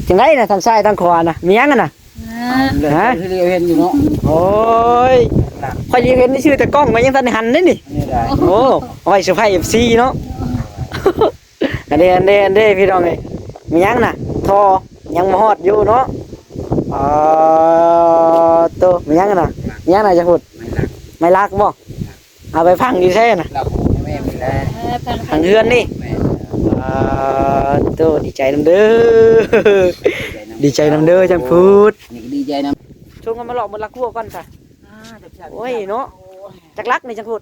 ຈັ່ງໃດນະ ທາງຊ້າຍທາງຂວານະ ມີຫຍັງຫັ້ນນະ? ອ່າ ຮະ? ທີ່ລຽວເຫັນຢູ່ເນາະ. ໂອ້ຍ ຂ້ອຍລຽວເຫັນຊື່ ແຕ່ກ້ອງຂ້ອຍຍັງທັນໄດ້ຫັນເດ້ນີ້. ນີ້ໄດ້ ໂອ້ ເອົາໄວ້ເຊີໄພເອັບຊີເນາະ. ອັນເດ້ ອັນເດ້ ອັນເດ້ ພີ່ນ້ອງເອີຍ ມີຫຍັງນະ? ທໍ່ ຍັງບໍ່ຮອດຢູ່ເນາະ. ອໍ ໂຕ ມີຫຍັງນະ? ມີຫຍັງນະ ຈະພຸດ? ໄມ້ຫຼັກ ໄມ້ຫຼັກບໍ່? ເອົາໄປຝັງຢູ່ໃສນະ? ຫຼັກແມ່ນແຫຼະ ຝັງເຮືອນນີ້. ອໍ ໂຕ ດີໃຈນຳເດີ ດີໃຈນຳເດີ ຈັງພຸດ ນີ້ດີໃຈນຳ. ຊົງກັນມາເລາະເບິ່ງຫຼັກຮົ້ວກ່ອນຊະ. ໂອ້ຍເນາະ ຈັກຫຼັກນີ້ ຈັກພຸດ?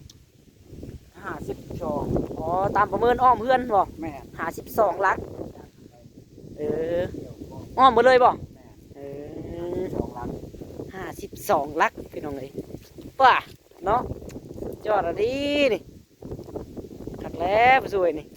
ຫ້າສິບສອງ. ອໍ ຕາມປະເມີນອ້ອມເຮືອນບໍ່? ແມ່ນ ຫ້າສິບສອງຫຼັກ. ເອີ ອ້ອມໝົດເລີຍບໍ່? ແມ່ນ ເອີ ຫ້າສິບສອງຫຼັກ ຫ້າສິບສອງຫຼັກ ພີ່ນ້ອງເອີຍ. ປ້າ ເນາະ ສຸດຍອດອີ່ຫຼີນີ້ ຄັກແລ້ວຜູ້ຊ່ວຍນີ້.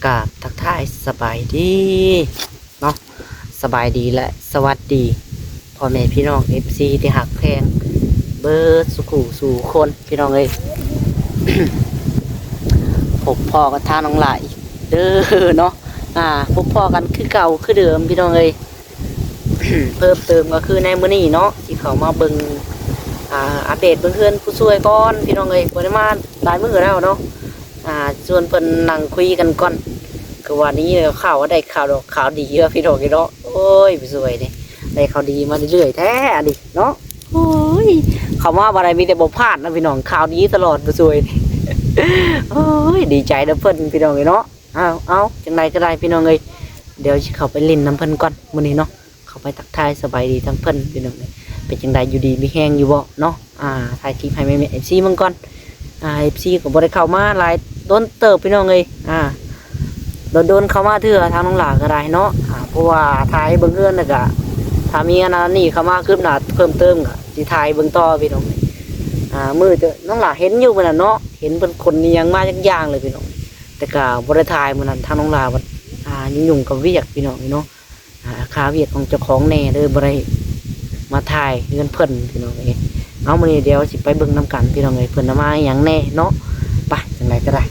ກາບທັກທາຍສະບາຍດີເນາະ ສະບາຍດີ ແລະ ສະຫວັດດີພໍ່ແມ່ພີ່ນ້ອງ ເອັຟຊີ ທີ່ຮັກແພງເບິດສູ່ຄູ່ສູ່ຄົນ ພີ່ນ້ອງເອີຍ. ພົບພໍ້ກັບທາງນ້ອງຫຼ້າອີກເດີເນາະ ອ່າ ພົບພໍ້ກັນຄືເກົ່າຄືເດີມ ພີ່ນ້ອງເອີຍ. ເພີ່ມເຕີມກໍຄືໃນມື້ນີ້ເນາະ ຊິເຂົ້າມາເບິ່ງ ອ່າ ອັບເດດເບິ່ງເຮືອນຜູ້ຊ່ວຍກ່ອນ ພີ່ນ້ອງເອີຍ ບໍ່ໄດ້ມາຫຼາຍມື້ແລ້ວເນາະ. ອ່າ ຊວນເພິ່ນນັ່ງຄຸຍກັນກ່ອນ ຄືວ່ານີ້ຂ່າວວ່າໄດ້ຂ່າວດອກ ຂ່າວດີເດີພີ່ນ້ອງເອີຍເນາະ. ໂອ້ຍ ຜູ້ຊ່ວຍນີ້ໄດ້ຂ່າວດີມາເລື້ອຍໆແທ້ອັນນີ້ເນາະ. ໂອ້ຍ ເຂົ້າມາບໍ່ໄດ້ມີແຕ່ບໍ່ພາດນະພີ່ນ້ອງ ຂ່າວດີຕະຫຼອດຜູ້ຊ່ວຍນີ້. ໂອ້ຍ ດີໃຈນຳເພິ່ນພີ່ນ້ອງເອີຍເນາະ. ເອົາ ເອົາ ຈັ່ງໃດກໍໄດ້ພີ່ນ້ອງເອີຍ ດຽວຊິເຂົ້າໄປຫຼິ້ນນຳເພິ່ນກ່ອນມື້ນີ້ເນາະ ເຂົ້າໄປທັກທາຍສະບາຍດີທາງເພິ່ນພີ່ນ້ອງເອີຍ. ເປັນຈັ່ງໃດ ຢູ່ດີມີແຮງຢູ່ບໍ່ເນາະ? ອ່າ ຖ່າຍຄລິບໃຫ້ແມ່ໆ ເອັຟຊີ ເບິ່ງກ່ອນ. ອ່າ ເອັຟຊີ ກໍບໍ່ໄດ້ເຂົ້າມາຫຼາຍດົນເຕີບພີ່ນ້ອງເອີຍ ອ່າ ດົນໆເຂົ້າມາເທື່ອ ທາງນ້ອງຫຼ້າກໍໄດ້ເນາະ. ອ່າ ເພາະວ່າຖ່າຍເບິ່ງເຮືອນ ແລ້ວກໍຖ້າມີອັນນັ້ນອັນນີ້ເຂົ້າມາຄືບໜ້າເພີ່ມເຕີມ ກໍຊິຖ່າຍເບິ່ງຕໍ່ພີ່ນ້ອງ. ອ່າ ມື້ ນ້ອງຫຼ້າເຫັນຢູ່ມື້ນັ້ນເນາະ ເຫັນເພິ່ນຂົນອີ່ຫຍັງມາຈັກຢ່າງເລີຍພີ່ນ້ອງ ແຕ່ກໍບໍ່ໄດ້ຖ່າຍມື້ນັ້ນ ທາງນ້ອງຫຼ້າບັດ ອ່າ ຫຍຸ້ງກັບວຽກພີ່ນ້ອງເອີຍເນາະ. ອ່າ ຄາວຽກຂອງເຈົ້າຂອງແດ່ ເລີຍບໍ່ໄດ້ມາຖ່າຍເຮືອນເພິ່ນພີ່ນ້ອງເອີຍ. ເອົາ ມື້ນີ້ດຽວຊິໄປເບິ່ງນຳກັນພີ່ນ້ອງເອີຍ ເພິ່ນນະມາອີ່ຫຍັງແດ່ເນາະ. ໄປ ຈັ່ງໃດກໍໄດ້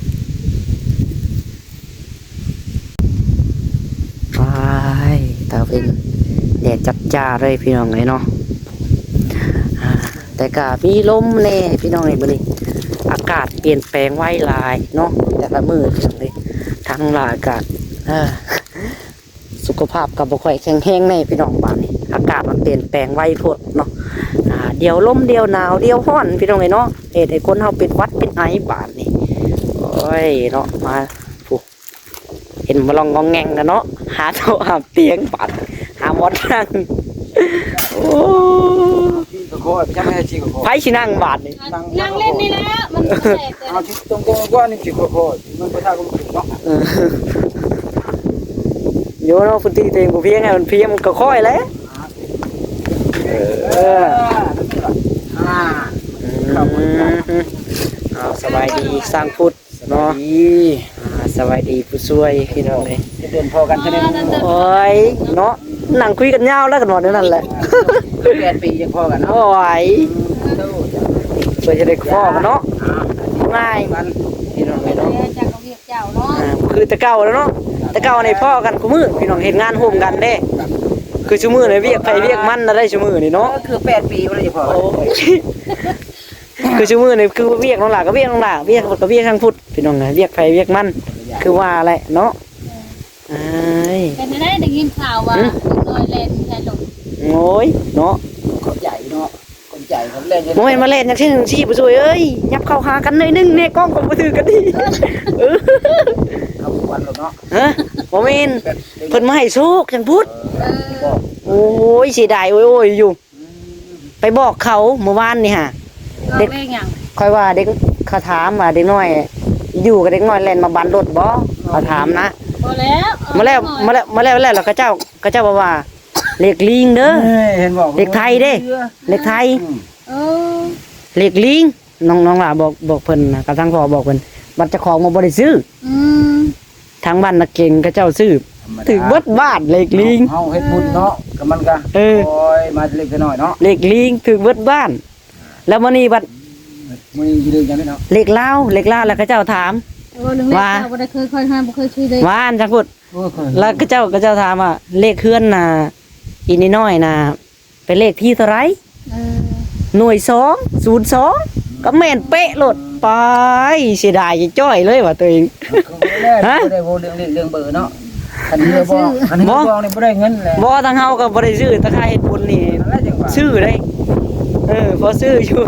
ອ້າຍ ຕາເວັນ ແດດຈັດຈ້າເລີຍພີ່ນ້ອງເອີຍເນາະ. ອ່າ ແຕ່ກະມີລົມແດ່ພີ່ນ້ອງເອີຍ ມື້ນີ້ອາກາດປ່ຽນແປງໄວຫຼາຍເນາະ ແຕ່ລະມື້ພີ່ນ້ອງເອີຍ. ທາງລາວກະ ເອີ ສຸຂະພາບກໍບໍ່ຄ່ອຍແຂງແຮງແດ່ພີ່ນ້ອງ ບາດນີ້ອາກາດມັນປ່ຽນແປງໄວໂພດເນາະ. ອ່າ ດຽວລົມ ດຽວໜາວ ດຽວຮ້ອນພີ່ນ້ອງເອີຍເນາະ ເຮັດໃຫ້ຄົນເຮົາເປັນຫວັດເປັນໄອບາດນີ້. ໂອ້ຍເນາະ ມາ ຜູ້ ເຫັນມາລອງງອງແງງແລ້ວເນາະ ຫາໂຕະຫາຕຽງບາດ ຫາບ່ອນນັ່ງ. ໂອ້ ຊິກໍຄ່ອຍ ໄປທາງໃດຊິກໍຄ່ອຍ ໃຜຊິນັ່ງບາດນີ້? ນັ່ງ ນັ່ງຫຼິ້ນນີ້ແຫຼະ ມັນແສບແຕ່ ເອົາທີ່ຕົງໆກວ່ານີ້ຊິຄ່ອຍໆ ມັນບໍ່ທັນເນາະ. ເອີ ໂຍເນາະ ພື້ນທີ່ຕົວເອງບໍ່ພຽງ ໃຫ້ມັນພຽງ ມັນກໍຄ່ອຍແຫຼະ. ເອີ ອ່າ ອືມ ເອົາ ສະບາຍດີຊ່າງພຸດ ເນາະ ສະບາຍດີ ອ່າ ສະບາຍດີຜູ້ຊ່ວຍພີ່ນ້ອງເອີຍ ເດີນພໍກັນເທື່ອໜຶ່ງ. ໂອ້ຍເນາະ ນັ່ງຄຸຍກັນຍາວແລ້ວກັນວ່າແນວນັ້ນແຫຼະ ແປດປີຈັ່ງພໍກັນເນາະ. ໂອ້ຍ ເພື່ອຈະໄດ້ພໍກັນເນາະ ງ່າຍ ພີ່ນ້ອງເອີຍເນາະ. ເຈົ້າກໍວຽກເຈົ້າເນາະ ອ່າ ຄືແຕ່ເກົ່າແລ້ວເນາະ ແຕ່ເກົ່ານີ້ພໍກັນຄູ່ມື້ ພີ່ນ້ອງ ເຮັດງານຮ່ວມກັນເດ້. ຄືຊຸມື້ນີ້ວຽກໃຜວຽກມັນນະໄດ໋ ຊຸມື້ນີ້ເນາະ ເອີ ຄືແປດປີບໍ່ໄດ້ພໍ. ໂອ້ຍ ຄືຊຸມື້ນີ້ຄືວຽກນ້ອງຫຼ້າກໍວຽກນ້ອງຫຼ້າ ວຽກພຸດກໍວຽກທາງພຸດ ພີ່ນ້ອງເອີຍ ວຽກໃຜວຽກມັນ ຄືວ່າແຫຼະເນາະ. ເອີ ເປັນໄດ້ໄດ້ຍິນຂ່າວວ່າ ຫຶ ເດັກນ້ອຍແລ່ນໃສ່ລົດ. ໂອ້ຍເນາະ ຂອບໃຈເນາະ ຂອບໃຈເຂົາແລ່ນ ບໍ່ແມ່ນມາແລ່ນຈັ່ງຊີ້ ຜູ້ຊ່ວຍເອີຍ ຫຍັບເຂົ້າຫາກັນໜ້ອຍໜຶ່ງແດ່ ກ້ອງກໍບໍ່ຖືກກັນດີ. ເອີ ເອົາຄວັນໂລດເນາະ ຮະ ບໍ່ແມ່ນ ເພິ່ນມາໃຫ້ໂຊກຈັ່ງພຸດ. ເອີ ໂອ້ຍ ເສຍດາຍໂອ້ຍໆຢູ່. ອືມ ໄປບອກເຂົາມື້ວານນີ້ຫາ ບອກເດັກ ເລື່ອງຫຍັງ? ຂ້ອຍວ່າເດັກ ເຂົາຖາມວ່າເດັກນ້ອຍຢູ່ກັບເດັກນ້ອຍແລ່ນມາບັນລົດບໍ່? ເຂົາຖາມນະ. ບໍ່ແລ້ວ ມາແລ້ວ ມາແລ້ວ ມາແລ້ວ ແລ້ວເຂົາເຈົ້າ ເຂົາເຈົ້າບອກວ່າ ເລກລີງເດີ ເອີ ເຫັນບໍ່ ເລກໄທເດ້ ເລກໄທ. ອືມ ເອີ ເລກລີງ ນ້ອງ ນ້ອງຫຼ້າບອກ ບອກເພິ່ນນະ ກັບທາງພໍ່ບອກເພິ່ນ ບັດເຈົ້າຂອງມາບໍ່ໄດ້ຊື້. ອືມ ທາງບ້ານນາເກັງເຂົາເຈົ້າຊື້ ຖືກເບິດບ້ານ ເລກລີງ ເຮົາເຮັດບຸນເນາະ ກໍມັນກໍ ເອີ ຄ່ອຍມາເລັກນ້ອຍເນາະ ເລກລີງຖືກເບິດບ້ານ. ແລ້ວມື້ນີ້ບັດ ມື້ນີ້ຢູ່ເລື່ອງຫຍັງເນາະ ເລກລາວ ເລກລາວ ແລ້ວເຂົາເຈົ້າຖາມ ເວົ້າເລື່ອງເລກ ວ່າ ເຈົ້າບໍ່ໄດ້ເຄີຍ ຂ້ອຍຫາບໍ່ເຄີຍຊື້ເລກ ວ່າອັນ ຈັກພຸດ ໂອ້ຍ ແລ້ວເຂົາເຈົ້າ ເຂົາເຈົ້າຖາມວ່າ ເລກເຮືອນນະ ອີ່ນ້ອຍໆນະ ເປັນເລກທີເທົ່າໃດ? ເອີ ໜ່ວຍສອງ ສູນສອງ ກໍແມ່ນເປະໂລດ. ປາຍ ເສຍດາຍຈ້ອຍເລີຍວ່າຕົວເອງ. ຮະ? ບໍ່ໄດ້ເວົ້າເລື່ອງເລກເລື່ອງເບີເນາະ. ຄັນເຮືອບອກ ຄັນເຮືອບອກນີ້ບໍ່ໄດ້ເງິນແຫຼະ. ບໍ່ ທາງເຮົາກໍບໍ່ໄດ້ຊື້ ແຕ່ຄ່າເຮັດບຸນນີ້ ຊື້ໄດ້. ເອີ ພໍຊື້ຢູ່.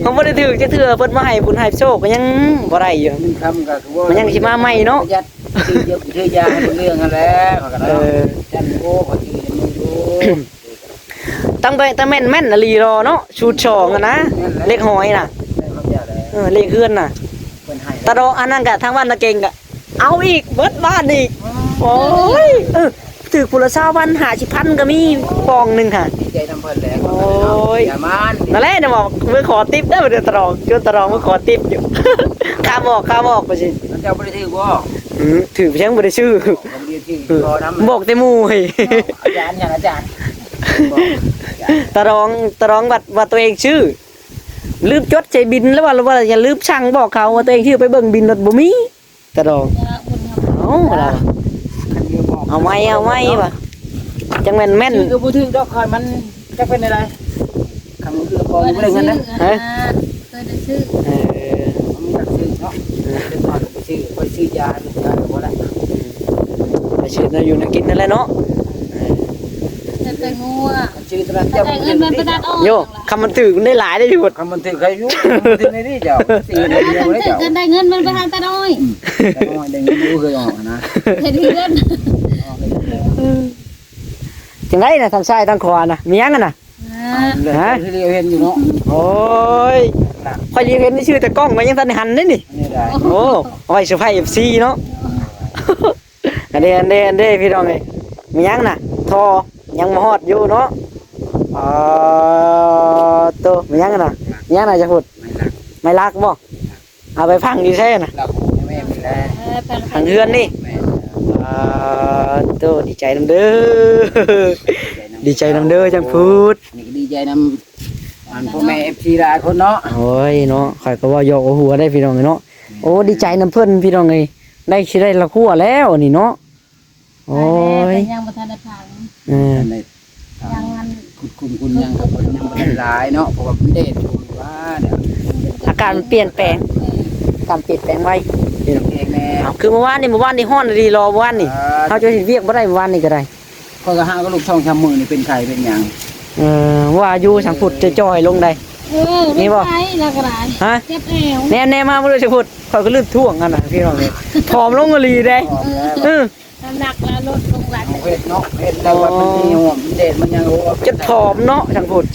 ເຮົາບໍ່ໄດ້ຖືກຈັກເທື່ອ ເພິ່ນມາໃຫ້ບຸນໃຫ້ໂຊກກໍຍັງບໍ່ໄດ້ຢູ່. ເງິນຄຳກໍຄືວ່າ ມັນຍັງຊິມາໃໝ່ເນາະ. ຊື້ຢາ ຊື້ຢາໃຫ້ເບິ່ງເລື່ອງຫັ້ນແຫຼະ ເຂົາກໍເນາະ. ເອີ ຈັ່ງ ໂອ້ ເຂົາຊື້ຍັງມີຢູ່ ຕັ້ງແຕ່ ແຕ່ແມ່ນ ແມ່ນອີ່ຫຼີເນາະ ສູດສອງຫັ້ນນະ ເລກຫອຍນະ ເອີ ເລກເຮືອນນະ ຕະດອງ ອັນນັ້ນກະທາງບ້ານນາເກັງກະເອົາອີກ ເບິດບ້ານອີກ. ໂອ້ຍ ເອີ ຖືກຜູ້ລະຊາວພັນ ຫ້າສິບພັນກໍມີ ປອງໜຶ່ງຫະ. ດີໃຈນຳເພິ່ນແຫຼະ. ໂອ້ຍ ຢ່າມາ ນັ້ນແຫຼະ ຈະບອກ ມື້ຂໍຕິບເດີ ຕະດອງ ຈວນຕະດອງ ມື້ຂໍຕິບຢູ່ ຄາບອອກ ຄາບອອກໄປຊິ. ເຈົ້າບໍ່ໄດ້ຖືກບໍ່? ອື ຖືກ ຍັງບໍ່ໄດ້ຊື້. ບໍ່ໄດ້ຖືກ ບໍ່ນຳ ບອກແຕ່ໝູ່ເຮີ້ຍ. ອາຈານຫຍັງ ອາຈານ? ຕະດອງ ຕະດອງວ່າ ວ່າຕົວເອງຊື້ ລືມຈົດໃສ່ບິນ ຫຼືວ່າ ຫຼືວ່າຢ່າລືມສັ່ງບອກເຂົາວ່າຕົວເອງຊື້ ໄປເບິ່ງບິນລົດບໍ່ມີ. ຕະດອງ ເອົາລະ ເອົາໃໝ່ ເອົາໃໝ່ວ່າ ຈັ່ງແມ່ນ ແມ່ນ ຊື້ກໍບໍ່ຖືກດອກ ຂ້ອຍມັນຈັກເປັນແນວໃດ. ຄັນບໍ່ຖືກກໍບໍ່ໄດ້ເງິນນະ. ຮະ? ເອີ ມັນຢາກຊື້ເນາະ. ເອີ ເປັນຫອດໄປຊື້ ໄປຊື້ຢາ ຢາກໍບໍ່ໄດ້ ໄປຊື້ແນວຢູ່ແນວກິນນັ້ນແຫຼະເນາະ. ເອີ ຊື້ຕົວນັ້ນ ເຈົ້າໄດ້ເງິນມັນໄປຕັດອ້ອຍ. ໂຍ ຄັນມັນຖືກມັນໄດ້ຫຼາຍເດ້ ຢູ່ ຄັນມັນຖືກໃຄຢູ່ ມັນຖືກໃນນີ້ເຈົ້າ ຊື້ໃນດຽວເລີຍເຈົ້າ. ຄັນໄດ້ເງິນມັນໄປຫາຕານ້ອຍ ຕານ້ອຍໄດ້ເງິນຢູ່ເຮີ້ຍ ອອກນະ ເຮັດເຮືອນ. ຈັ່ງໃດນະ ທາງຊ້າຍທາງຂວານະ ມີຫຍັງຫັ້ນນະ? ຮະ? ທີ່ເຫັນຢູ່ເນາະ. ໂອ້ຍ ຂ້ອຍເຫັນຊື່ແຕ່ກ້ອງ ຂ້ອຍຍັງທັນໄດ້ຫັນເດ້ນີ້. ໂອ້ ເອົາໄວ້ເຊີໄພເອັຟຊີເນາະ. ອັນເດ້ ອັນເດ້ ອັນເດ້ ພີ່ນ້ອງເອີຍ ມີຫຍັງນະ? ທໍ່ຍັງບໍ່ຮອດຢູ່ເນາະ. ອໍ ໂຕ ມີຫຍັງນະ? ມີຫຍັງນະ ຈະພຸດ? ໄມ້ລັກ ໄມ້ລັກບໍ່? ເອົາໄປຝັງຢູ່ໃສນະ? ຫຼັກແມ່ນແຫຼະ ຝັງເຮືອນນີ້. ແມ່ນ. ອໍ ໂຕ ດີໃຈນຳເດີ ດີໃຈນຳເດີ ຈະພຸດ. ນີ້ກໍດີໃຈນຳ ອັນ ພໍ່ແມ່ເອັຟຊີຫຼາຍຄົນເນາະ. ໂອ້ຍເນາະ ຂ້ອຍກໍເວົ້າຢອກເວົ້າຫົວໄດ້ພີ່ນ້ອງເອີຍເນາະ. ໂອ້ ດີໃຈນຳເພິ່ນພີ່ນ້ອງເອີຍ ໄດ້ ຊິໄດ້ລະຄົວແລ້ວນີ້ເນາະ. ໂອ້ຍ ຍັງບໍ່ທັນໄດ້ຝັງ ເອີ ຍັງ ອັນ ຂຸດຂຸມຂຸດຫຍັງກໍຍັງບໍ່ໄດ້ຫຼາຍເນາະ ເພາະວ່າມັນແດດຢູ່ວ່າ ອາກາດມັນປ່ຽນແປງ ອາກາດປ່ຽນແປງໄວ. ເປັນເອງແນ່ ເອົາ ຄືມື້ວານນີ້ ມື້ວານນີ້ຮ້ອນອີ່ຫຼີຫຼໍ ມື້ວານນີ້. ເຮົາຈະເຮັດວຽກບໍ່ໄດ້ ມື້ວານນີ້ກໍໄດ້. ຂ້ອຍກໍຫາກໍລູກສອງສາມມື້ນີ້ເປັນໄຂ້ເປັນຫຍັງ. ເອີ ວ່າຢູ່ສັງພຸດຈະຈ່ອຍລົງໄດ໋. ເອີ ນີ້ບໍ່ ຮະ? ເຈັບແອວ. ແນມ ແນມມາເບິ່ງດູສັງພຸດ ຂ້ອຍກໍລືມທ້ວງຫັ້ນນະ ພີ່ນ້ອງເອີຍ ຜອມລົງອີ່ຫຼີເດ້. ເອີ ນ້ຳໜັກລະລົດລົງຫຼາຍ ເຮັດເນາະ ເຮັດແລ້ວວ່າມັນມີຫົວແດດມັນຍັງ ໂອ້ ຈົນຜອມເນາະ ທັງພຸ້ນ.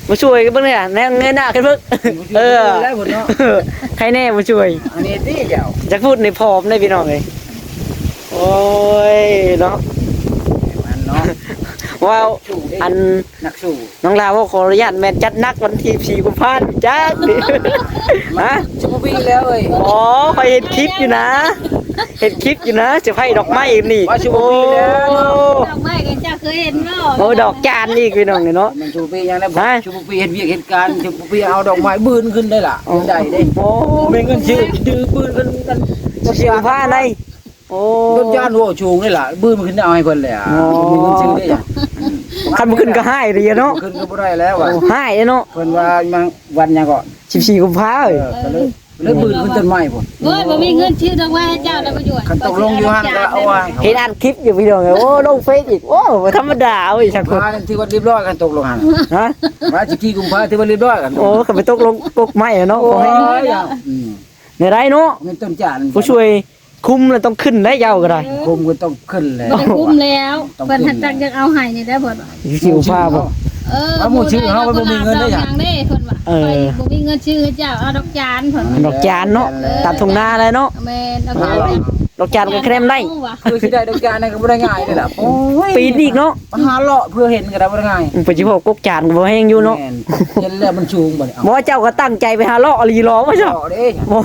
ຜູ້ຊ່ວຍກໍເບິ່ງແດ່ ແນມເງີຍໜ້າຂຶ້ນເບິ່ງ ເອີ ໄດ້ພຸ້ນເນາະ ໃຄແນ່ຜູ້ຊ່ວຍ. ອັນນີ້ຕິດຽວ ຈັກພຸ້ນນີ້ຜອມເດ້ພີ່ນ້ອງເອີຍ. ໂອ້ຍເນາະ ແມ່ນເນາະ ວ້າວ ອັນ ນັກສູ້ ນ້ອງລາວ ຂໍອະນຸຍາດແມ່ນຈັດໜັກວັນທີສິບສີ່ກຸມພານີ້ຈັກ ຮະ ຊຸມປີແລ້ວເອີຍ. ອໍ ຂ້ອຍເຫັນຄລິບຢູ່ນະ ເຫັນຄລິບຢູ່ນະ ເຊີໄພດອກໄມ້ນີ້. ວ່າຊຸມປີແລ້ວເນາະ ໂອ້ ດອກໄມ້ນີ້ເຈົ້າເຄີຍເຫັນບໍ່? ໂອ້ ດອກຈານອີກພີ່ນ້ອງເອີຍເນາະ. ມັນຊຸມປີຫຍັງນະ ຮະ ຊຸມປີເຮັດວຽກເຮັດການ ຊຸມປີເອົາດອກໄມ້ບືນຂຶ້ນໄດ້ລະ ໂອ້ ໄດ້ເດ້. ໂອ້ ບໍ່ມີເງິນຊື້ ບືນຂຶ້ນກັນ ສິບສີ່ກຸມພາໃດ. ໂອ້ ລົດຢ້ານ ໂອ້ ສູງເດ້ລະ ບືນຂຶ້ນເອົາໃຫ້ເພິ່ນແຫຼະ. ໂອ້ ບໍ່ມີເງິນຊື້ເດ້. ຄັນບໍ່ຂຶ້ນກໍຮ້າຍເດ້ເນາະ ບໍ່ຂຶ້ນກໍບໍ່ໄດ້ແລ້ວ ໂອ້ ຮ້າຍເດ້ເນາະ. ເພິ່ນວ່າມັນວັນຫຍັງເກາະ ສິບສີ່ກຸມພາ ເອີ ກໍເລີຍ ເລີຍບືນຂຶ້ນຕົ້ນໄມ້ພຸ້ນ. ໂອ້ຍ ບໍ່ມີເງິນຊື້ດອກໄມ້ໃຫ້ເຈົ້າແລ້ວ ບໍ່ຢູ່. ຄັນຕົກລົງຢູ່ຫັ້ນກໍເອົາ ເຫັນອັດຄລິບຢູ່ພີ່ນ້ອງເອີຍ. ໂອ້ ລົງເຟສອີກ ໂອ້ ບໍ່ທຳມະດາເວີ້ຍ ສັກຄົນ ຖືວ່າລຽບຮ້ອຍ ຄັນຕົກລົງຫັ້ນ ຮະ ວ່າສິບສີ່ກຸມພາຖືວ່າລຽບຮ້ອຍ. ໂອ້ ຄັນໄປຕົກລົງກົກໄມ້ເນາະ ໂອ້ຍ ອືມ ແນວໃດເນາະ ເງິນຕົ້ນຈານ ຜູ້ຊ່ວຍ ຄຸ້ມແລ້ວຕ້ອງຂຶ້ນໄດ໋ ເຈົ້າກໍໄດ້ ຄຸ້ມກໍຕ້ອງຂຶ້ນແລ້ວ ບໍ່ໄດ້ຄຸ້ມແລ້ວ. ເພິ່ນຫັ້ນຈັກຢາກເອົາໃຫ້ນີ້ແຫຼະ ເພິ່ນວ່າ ຊິຊິວພາບໍ່. ເອີ ວ່າໝູ່ຊື້ເຮົາມັນບໍ່ມີເງິນໄດ້ຫຍັງເດ້ ເພິ່ນວ່າ ເອີ ຂ້ອຍບໍ່ມີເງິນຊື້ເຈົ້າ ເອົາດອກຈານ ເພິ່ນວ່າ ດອກຈານເນາະ ເອີ ຕາມທົ່ງນາແຫຼະເນາະ. ແມ່ນ ດອກຈານ ດອກຈານກໍແຄມໄດ້ ຄືຊິໄດ້ດອກຈານນັ້ນກໍບໍ່ໄດ້ງ່າຍເດ້ລະ. ໂອ້ຍ ປີນອີກເນາະ ຫາເລາະເພື່ອເຫັນກໍໄດ້ ບໍ່ໄດ້ງ່າຍ. ອືມ ໄປຊິພໍ້ກົກຈານກໍບໍ່ແຮງຢູ່ເນາະ. ແມ່ນ ເຫັນແລ້ວມັນສູງບັດນີ້. ບໍ່ ເຈົ້າກໍຕັ້ງໃຈໄປຫາເລາະອີ່ຫຼີຫຼໍວ່າຊັ້ນ ເລາະເດ້. ໂອ້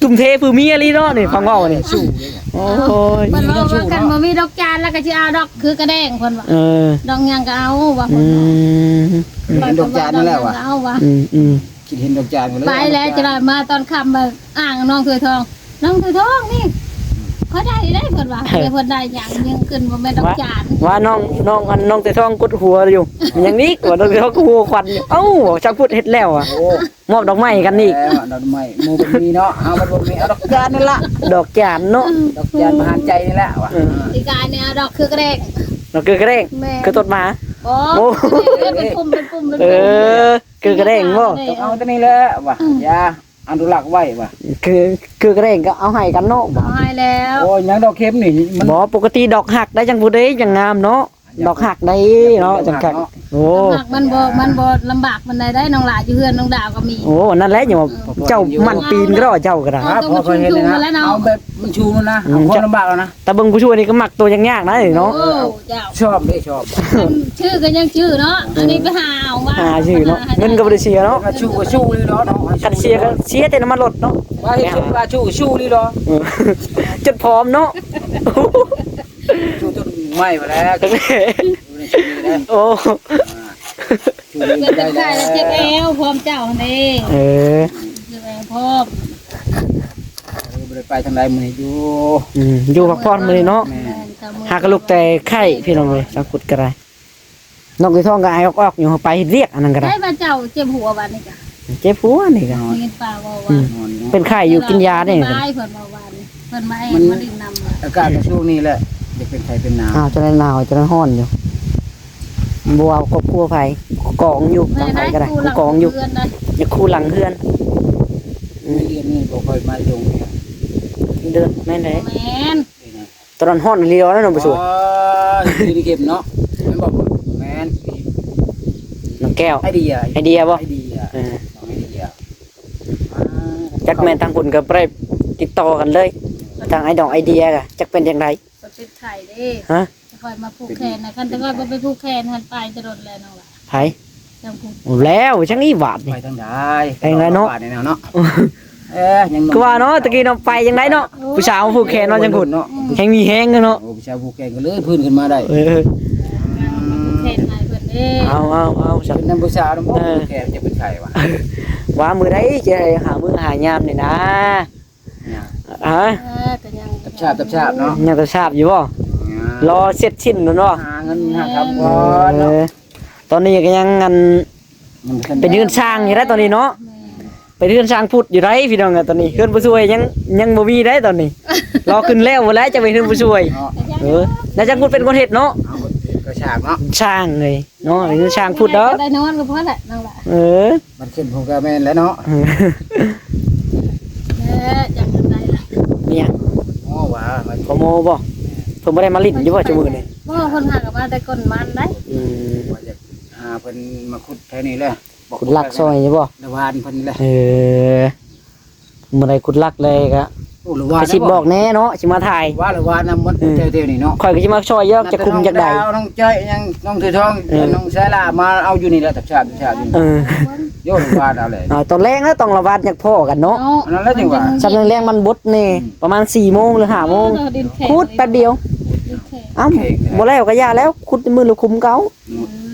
ທຸ່ມເທເພື່ອເມຍອີ່ຫຼີເນາະນີ້ ຟັງເວົ້ານີ້ ໂອ້ຍ ເພິ່ນເວົ້າວ່າ ຄັນບໍ່ມີດອກຈານແລ້ວກໍຊິເອົາດອກຄືກະແດງ ເພິ່ນວ່າ ເອີ ດອກຫຍັງກໍເອົາວ່າ ອື ເພິ່ນວ່າ ເຫັນດອກຈານນັ້ນແຫຼະວ່າ ເອົາວ່າ ອືມໆ ຄິດເຫັນດອກຈານກໍເລີຍ ໄປແລ້ວ ເອົາດອກຈານ ຈະໄດ້ມາຕອນຄ່ຳ ມາອ້າງນ້ອງຖ້ວຍທອງ ນ້ອງຖ້ວຍທອງນີ້ ຂ້ອຍໄດ້ເດ້ ເພິ່ນວ່າ ເອີ ເພິ່ນໄດ້ຫຍັງ ຍິງຂຶ້ນບໍ່ແມ່ນດອກຈານ ວ່າ ວ່ານ້ອງ ນ້ອງ ອັນ ນ້ອງຖ້ວຍທອງກົດຫົວຢູ່ ມັນຫຍັງນີ້ ວ່ານ້ອງຖ້ວຍທອງກໍຫົວຂວັນຢູ່ ເອົ້າ ຊ່າງພຸດເຮັດແລ້ວອະ ໂອ້ ມອບດອກໄມ້ກັນອີກ ແລ້ວດອກໄມ້ ໝູ່ບໍ່ມີເນາະ ເຮົາມັນບໍ່ມີ ເອົາດອກຈານນີ້ລະ ດອກຈານເນາະ ດອກຈານປະຫານໃຈນີ້ລະວ່າ ເອີ ປີກາຍນີ້ເອົາດອກຄືກະແດງ ດອກຄືກະແດງ ແມ່ນ ຄືຕົ້ນໝາ ໂອ້ ເປັນປຸ່ມ ເປັນປຸ່ມ ເປັນ ເອີ ຄືກະແດງບໍ່ ຕ້ອງເອົາຕົວນີ້ແຫຼະວ່າ ອືມ ຢ່າອະນຸລັກໄວ້ວ່າ ຄື ຄືກະແດງກໍເອົາໃຫ້ກັນເນາະ ເອົາໃຫ້ແລ້ວ ໂອ້ຍ ຍັງດອກເຂັມນີ້ມັນ ບໍ່ ປົກກະຕິດອກຮັກໄດ້ຈັ່ງຜູ້ໃດຈັ່ງງາມເນາະ ດອກຮັກໄດ້ເນາະ ຈັງຄັກ ໂອ້ ດອກຮັກມັນບໍ່ ມັນບໍ່ລຳບາກປານໃດໄດ໋ ນ້ອງຫຼ້າຢູ່ເຮືອນນ້ອງດາວກໍມີ ໂອ້ ນັ້ນແຫຼະ ຍັງວ່າ ເອີ ເຈົ້າໝັ່ນປີນກໍເຈົ້າກໍໄດ້ ເອີ ມັນຕ້ອງ ມັນຊຸມໆ ຫັ້ນແຫຼະເນາະ ເອົາແບບມັນຊຸມນະ ອືມ ເອົາຄວາມລຳບາກເອົານະ ຕາເບິ່ງຜູ້ຊ່ວຍນີ້ກໍມັກຕົວຍາກໆ ນະເນາະ ໂອ້ ເຈົ້າ ຊອບເດ້ ຊອບ ຊື່ກໍຍັງຊື່ເນາະ ເອີ ອັນນີ້ໄປຫາເອົາມາ ຫາຊື່ເນາະ ຫາ ເງິນກໍບໍ່ໄດ້ເສຍເນາະ ວ່າຊູ້ກໍຊູ້ເລີຍເນາະ ຄັນເສຍກໍເສຍແຕ່ນ້ຳມັນລົດເນາະ ວ່າເຮັດ ວ່າຊູ້ກໍຊູ້ເລີຍເນາະ ເອີ ຈົນຜອມເນາະ ສູ້ຕົ້ນໄມ້ພຸ້ນແຫຼະ ໂອ້ ອ່າ ເປັນໄຂ້ແລ້ວເຈັບແອວ ພ້ອມເຈົ້າຫັ້ນເດ້ ເອີ ເຈັບແອວພ້ອມ ເອີ ບໍ່ໄດ້ໄປທາງໃດມື້ນີ້ ຢູ່ ອືມ ຢູ່ພັກຜ່ອນມື້ນີ້ເນາະ ແມ່ນ ຫາກະລຸກແຕ່ໄຂ້ ພີ່ນ້ອງເອີຍ ສັງຄຸດກໍໄດ້ ນ້ອງໄກ່ທອງກໍໄອອອກໆ ຢູ່ ໄປເຮັດວຽກອັນນັ້ນກໍໄດ້ ໃຜວ່າເຈົ້າເຈັບຫົວບາດນີ້ກະ ເຈັບຫົວນີ້ກະ ໄດ້ຍິນປ້າເວົ້າວ່າ ອືມ ນອນເນາະ ເປັນໄຂ້ຢູ່ ກິນຢາເດ້ ສະບາຍ ເພິ່ນເວົ້າວ່າ ເພິ່ນມາແອບມາຫຼິ້ນນຳ ອາກາດກະຊ່ວງນີ້ແຫຼະ ຢາກເປັນໄຂ້ເປັນໜາວ ອ້າວ ຈັ່ງໃດໜາວ ຈັ່ງໃດຮ້ອນຢູ່ ບໍ່ວ່າຄອບຄົວໃຜ ກອງຢູ່ ທາງໃຜກໍໄດ້ ກອງຢູ່ ຢູ່ຄູ່ຫຼັງເຮືອນ ອືມ ເດືອນນີ້ບໍ່ຄ່ອຍມາລົງເທື່ອ ເດືອນ ແມ່ນໃດ ແມ່ນ ຕອນນັ້ນຮ້ອນອີ່ຫຼີເນາະ ນ້ອງຜູ້ຊ່ວຍ ອໍ ຢູ່ໃນເຂັມເນາະ ແມ່ນບໍ່ ແມ່ນ ນ້ອງແກ້ວ ໄອເດຍ ໄອເດຍບໍ່ ໄອເດຍ ເອີ ນ້ອງໄອເດຍ ອ່າ ຈັກແມ່ນທາງພຸ້ນກໍບໍ່ໄດ້ຕິດຕໍ່ກັນເລີຍ ທາງໄອ້ນ້ອງໄອເດຍກໍຈັກເປັນຈັ່ງໃດ ເພິ່ນເປັນໄຂ້ເດ້ ຮະ ຂ້ອຍມາຜູກແຂນນະ ຄັນແຕ່ຂ້ອຍບໍ່ໄປຜູກແຂນຫັ້ນ ໄປແຕ່ດົນແລ້ວນ້ອງຫຼ້າ ໃຜ ຈັງພຸ້ນ ແລ້ວຈັ່ງນີ້ບາດນີ້ ໄປທາງໃດ ໄປທາງໃດເນາະ ບາດນີ້ເນາະ ເອີ ຍັງໜຸ່ມ ຄືວ່າເນາະ ຕະກີ້ເນາະ ໄປຈັ່ງໃດເນາະ ເອີ ຜູ້ສາວຜູກແຂນເນາະ ຍັງພຸ້ນເນາະ ອືມ ແຮງມີແຮງເນາະ ໂອ້ ຜູ້ສາວຜູກແຂນກໍເລີຍຟື້ນຂຶ້ນມາໄດ້ ເອີ ຜູກແຂນໃຫ້ເພິ່ນເດ້ ເອົາໆໆ ເປັນນຳຜູ້ສາວນຳບໍ່ ເອີ ຜູກແຂນຈະເປັນໄຂ້ຫວາ ວ່າມື້ໃດຈະໃຫ້ຫາມື້ຫາຍາມນີ້ນາ ຮະ ເອີ ກໍຍັງຕັບຊາບ ຕັບຊາບເນາະ ຍັງຕັບຊາບຢູ່ບໍ່ ຍັງ ລໍເສັດສິ້ນພຸ້ນບໍ່ ຫາເງິນຫາຄຳກ່ອນເນາະ ເອີ ຕອນນີ້ກໍຍັງອັນ ໄປເຮືອນຊ່າງຢູ່ໄດ໋ຕອນນີ້ເນາະ ແມ່ນ ໄປເຮືອນຊ່າງພຸດຢູ່ໄດ໋ ພີ່ນ້ອງເອີຍ ຕອນນີ້ເຮືອນຜູ້ຊ່ວຍຍັງ ຍັງບໍ່ມີໄດ໋ຕອນນີ້ ລໍຂຶ້ນແລ້ວພຸ້ນແຫຼະ ຈະໄປເຮືອນຜູ້ຊ່ວຍ ເນາະ ເອີ ແລ້ວຊ່າງພຸດເປັນຄົນເຮັດເນາະ ເອົາ ກໍຊ່າງເນາະ ຊ່າງເລີຍເນາະ ເຮືອນຊ່າງພຸດເນາະ ໄດ້ນອນກໍພໍແຫຼະນ້ອງຫຼ້າ ເອີ ມັນຂຶ້ນ ຜົມກໍແມ່ນແຫຼະເນາະ ເອີ ເອີ ຈັ່ງໃດລະ ມີຫຍັງ ໂອ້ ວ່າ ພໍ່ໂມບໍ່ ເພິ່ນບໍ່ໄດ້ມາຫຼິ້ນຢູ່ບໍ່ຊຸມື້ນີ້ ບໍ່ ເພິ່ນຫາກໍມາແຕ່ກົ້ນມັນໄດ໋ ອືມ ວ່າຢາກ ຫາເພິ່ນມາຂຸດແຖວນີ້ແຫຼະ ຂຸດລັກຊ່ອຍຢູ່ບໍ່ ລະວານເພິ່ນແຫຼະ ເອີ ມື້ໃດຂຸດລັກແລ້ວກໍ ໂອ້ ລະວານ ກະຊິບອກແດ່ເນາະ ຊິມາຖ່າຍ ວ່າລະວານນຳໝົດ ເອີ ແຖວໆນີ້ເນາະ ຂ້ອຍກໍຊິມາຊ່ອຍຢູ່ ຈັກຂຸມຈັກໃດ ນ້ອງດາວ ນ້ອງຈ້ອຍ ຫຍັງ ນ້ອງເຖືທອງ ເອີ ນ້ອງສາລາ ມາເອົາຢູ່ນີ້ແຫຼະ ຕັບຊາບ ຕັບຊາບຢູ່ ເອີ ໂຍ ລະວານເອົາແຫຼະ ອ່າ ຕອນແລງແລ້ວຕ້ອງລະວານ ຢາກພໍ້ກັນເນາະ ເນາະ ອັນນັ້ນແຫຼະຈັ່ງວ່າ ຊ່ຳແລງໆມັນບົດແດ່ ອືມ ປະມານສີ່ໂມງ ຫຼື ຫ້າໂມງ ເອີ ດິນແຂງ ຂຸດແປັບດຽວ ດິນແຂງ ເອົ້າ ບໍ່ແລ້ວກໍຢ່າແລ້ວ ຂຸດມື້ລະຂຸມເກົ່າ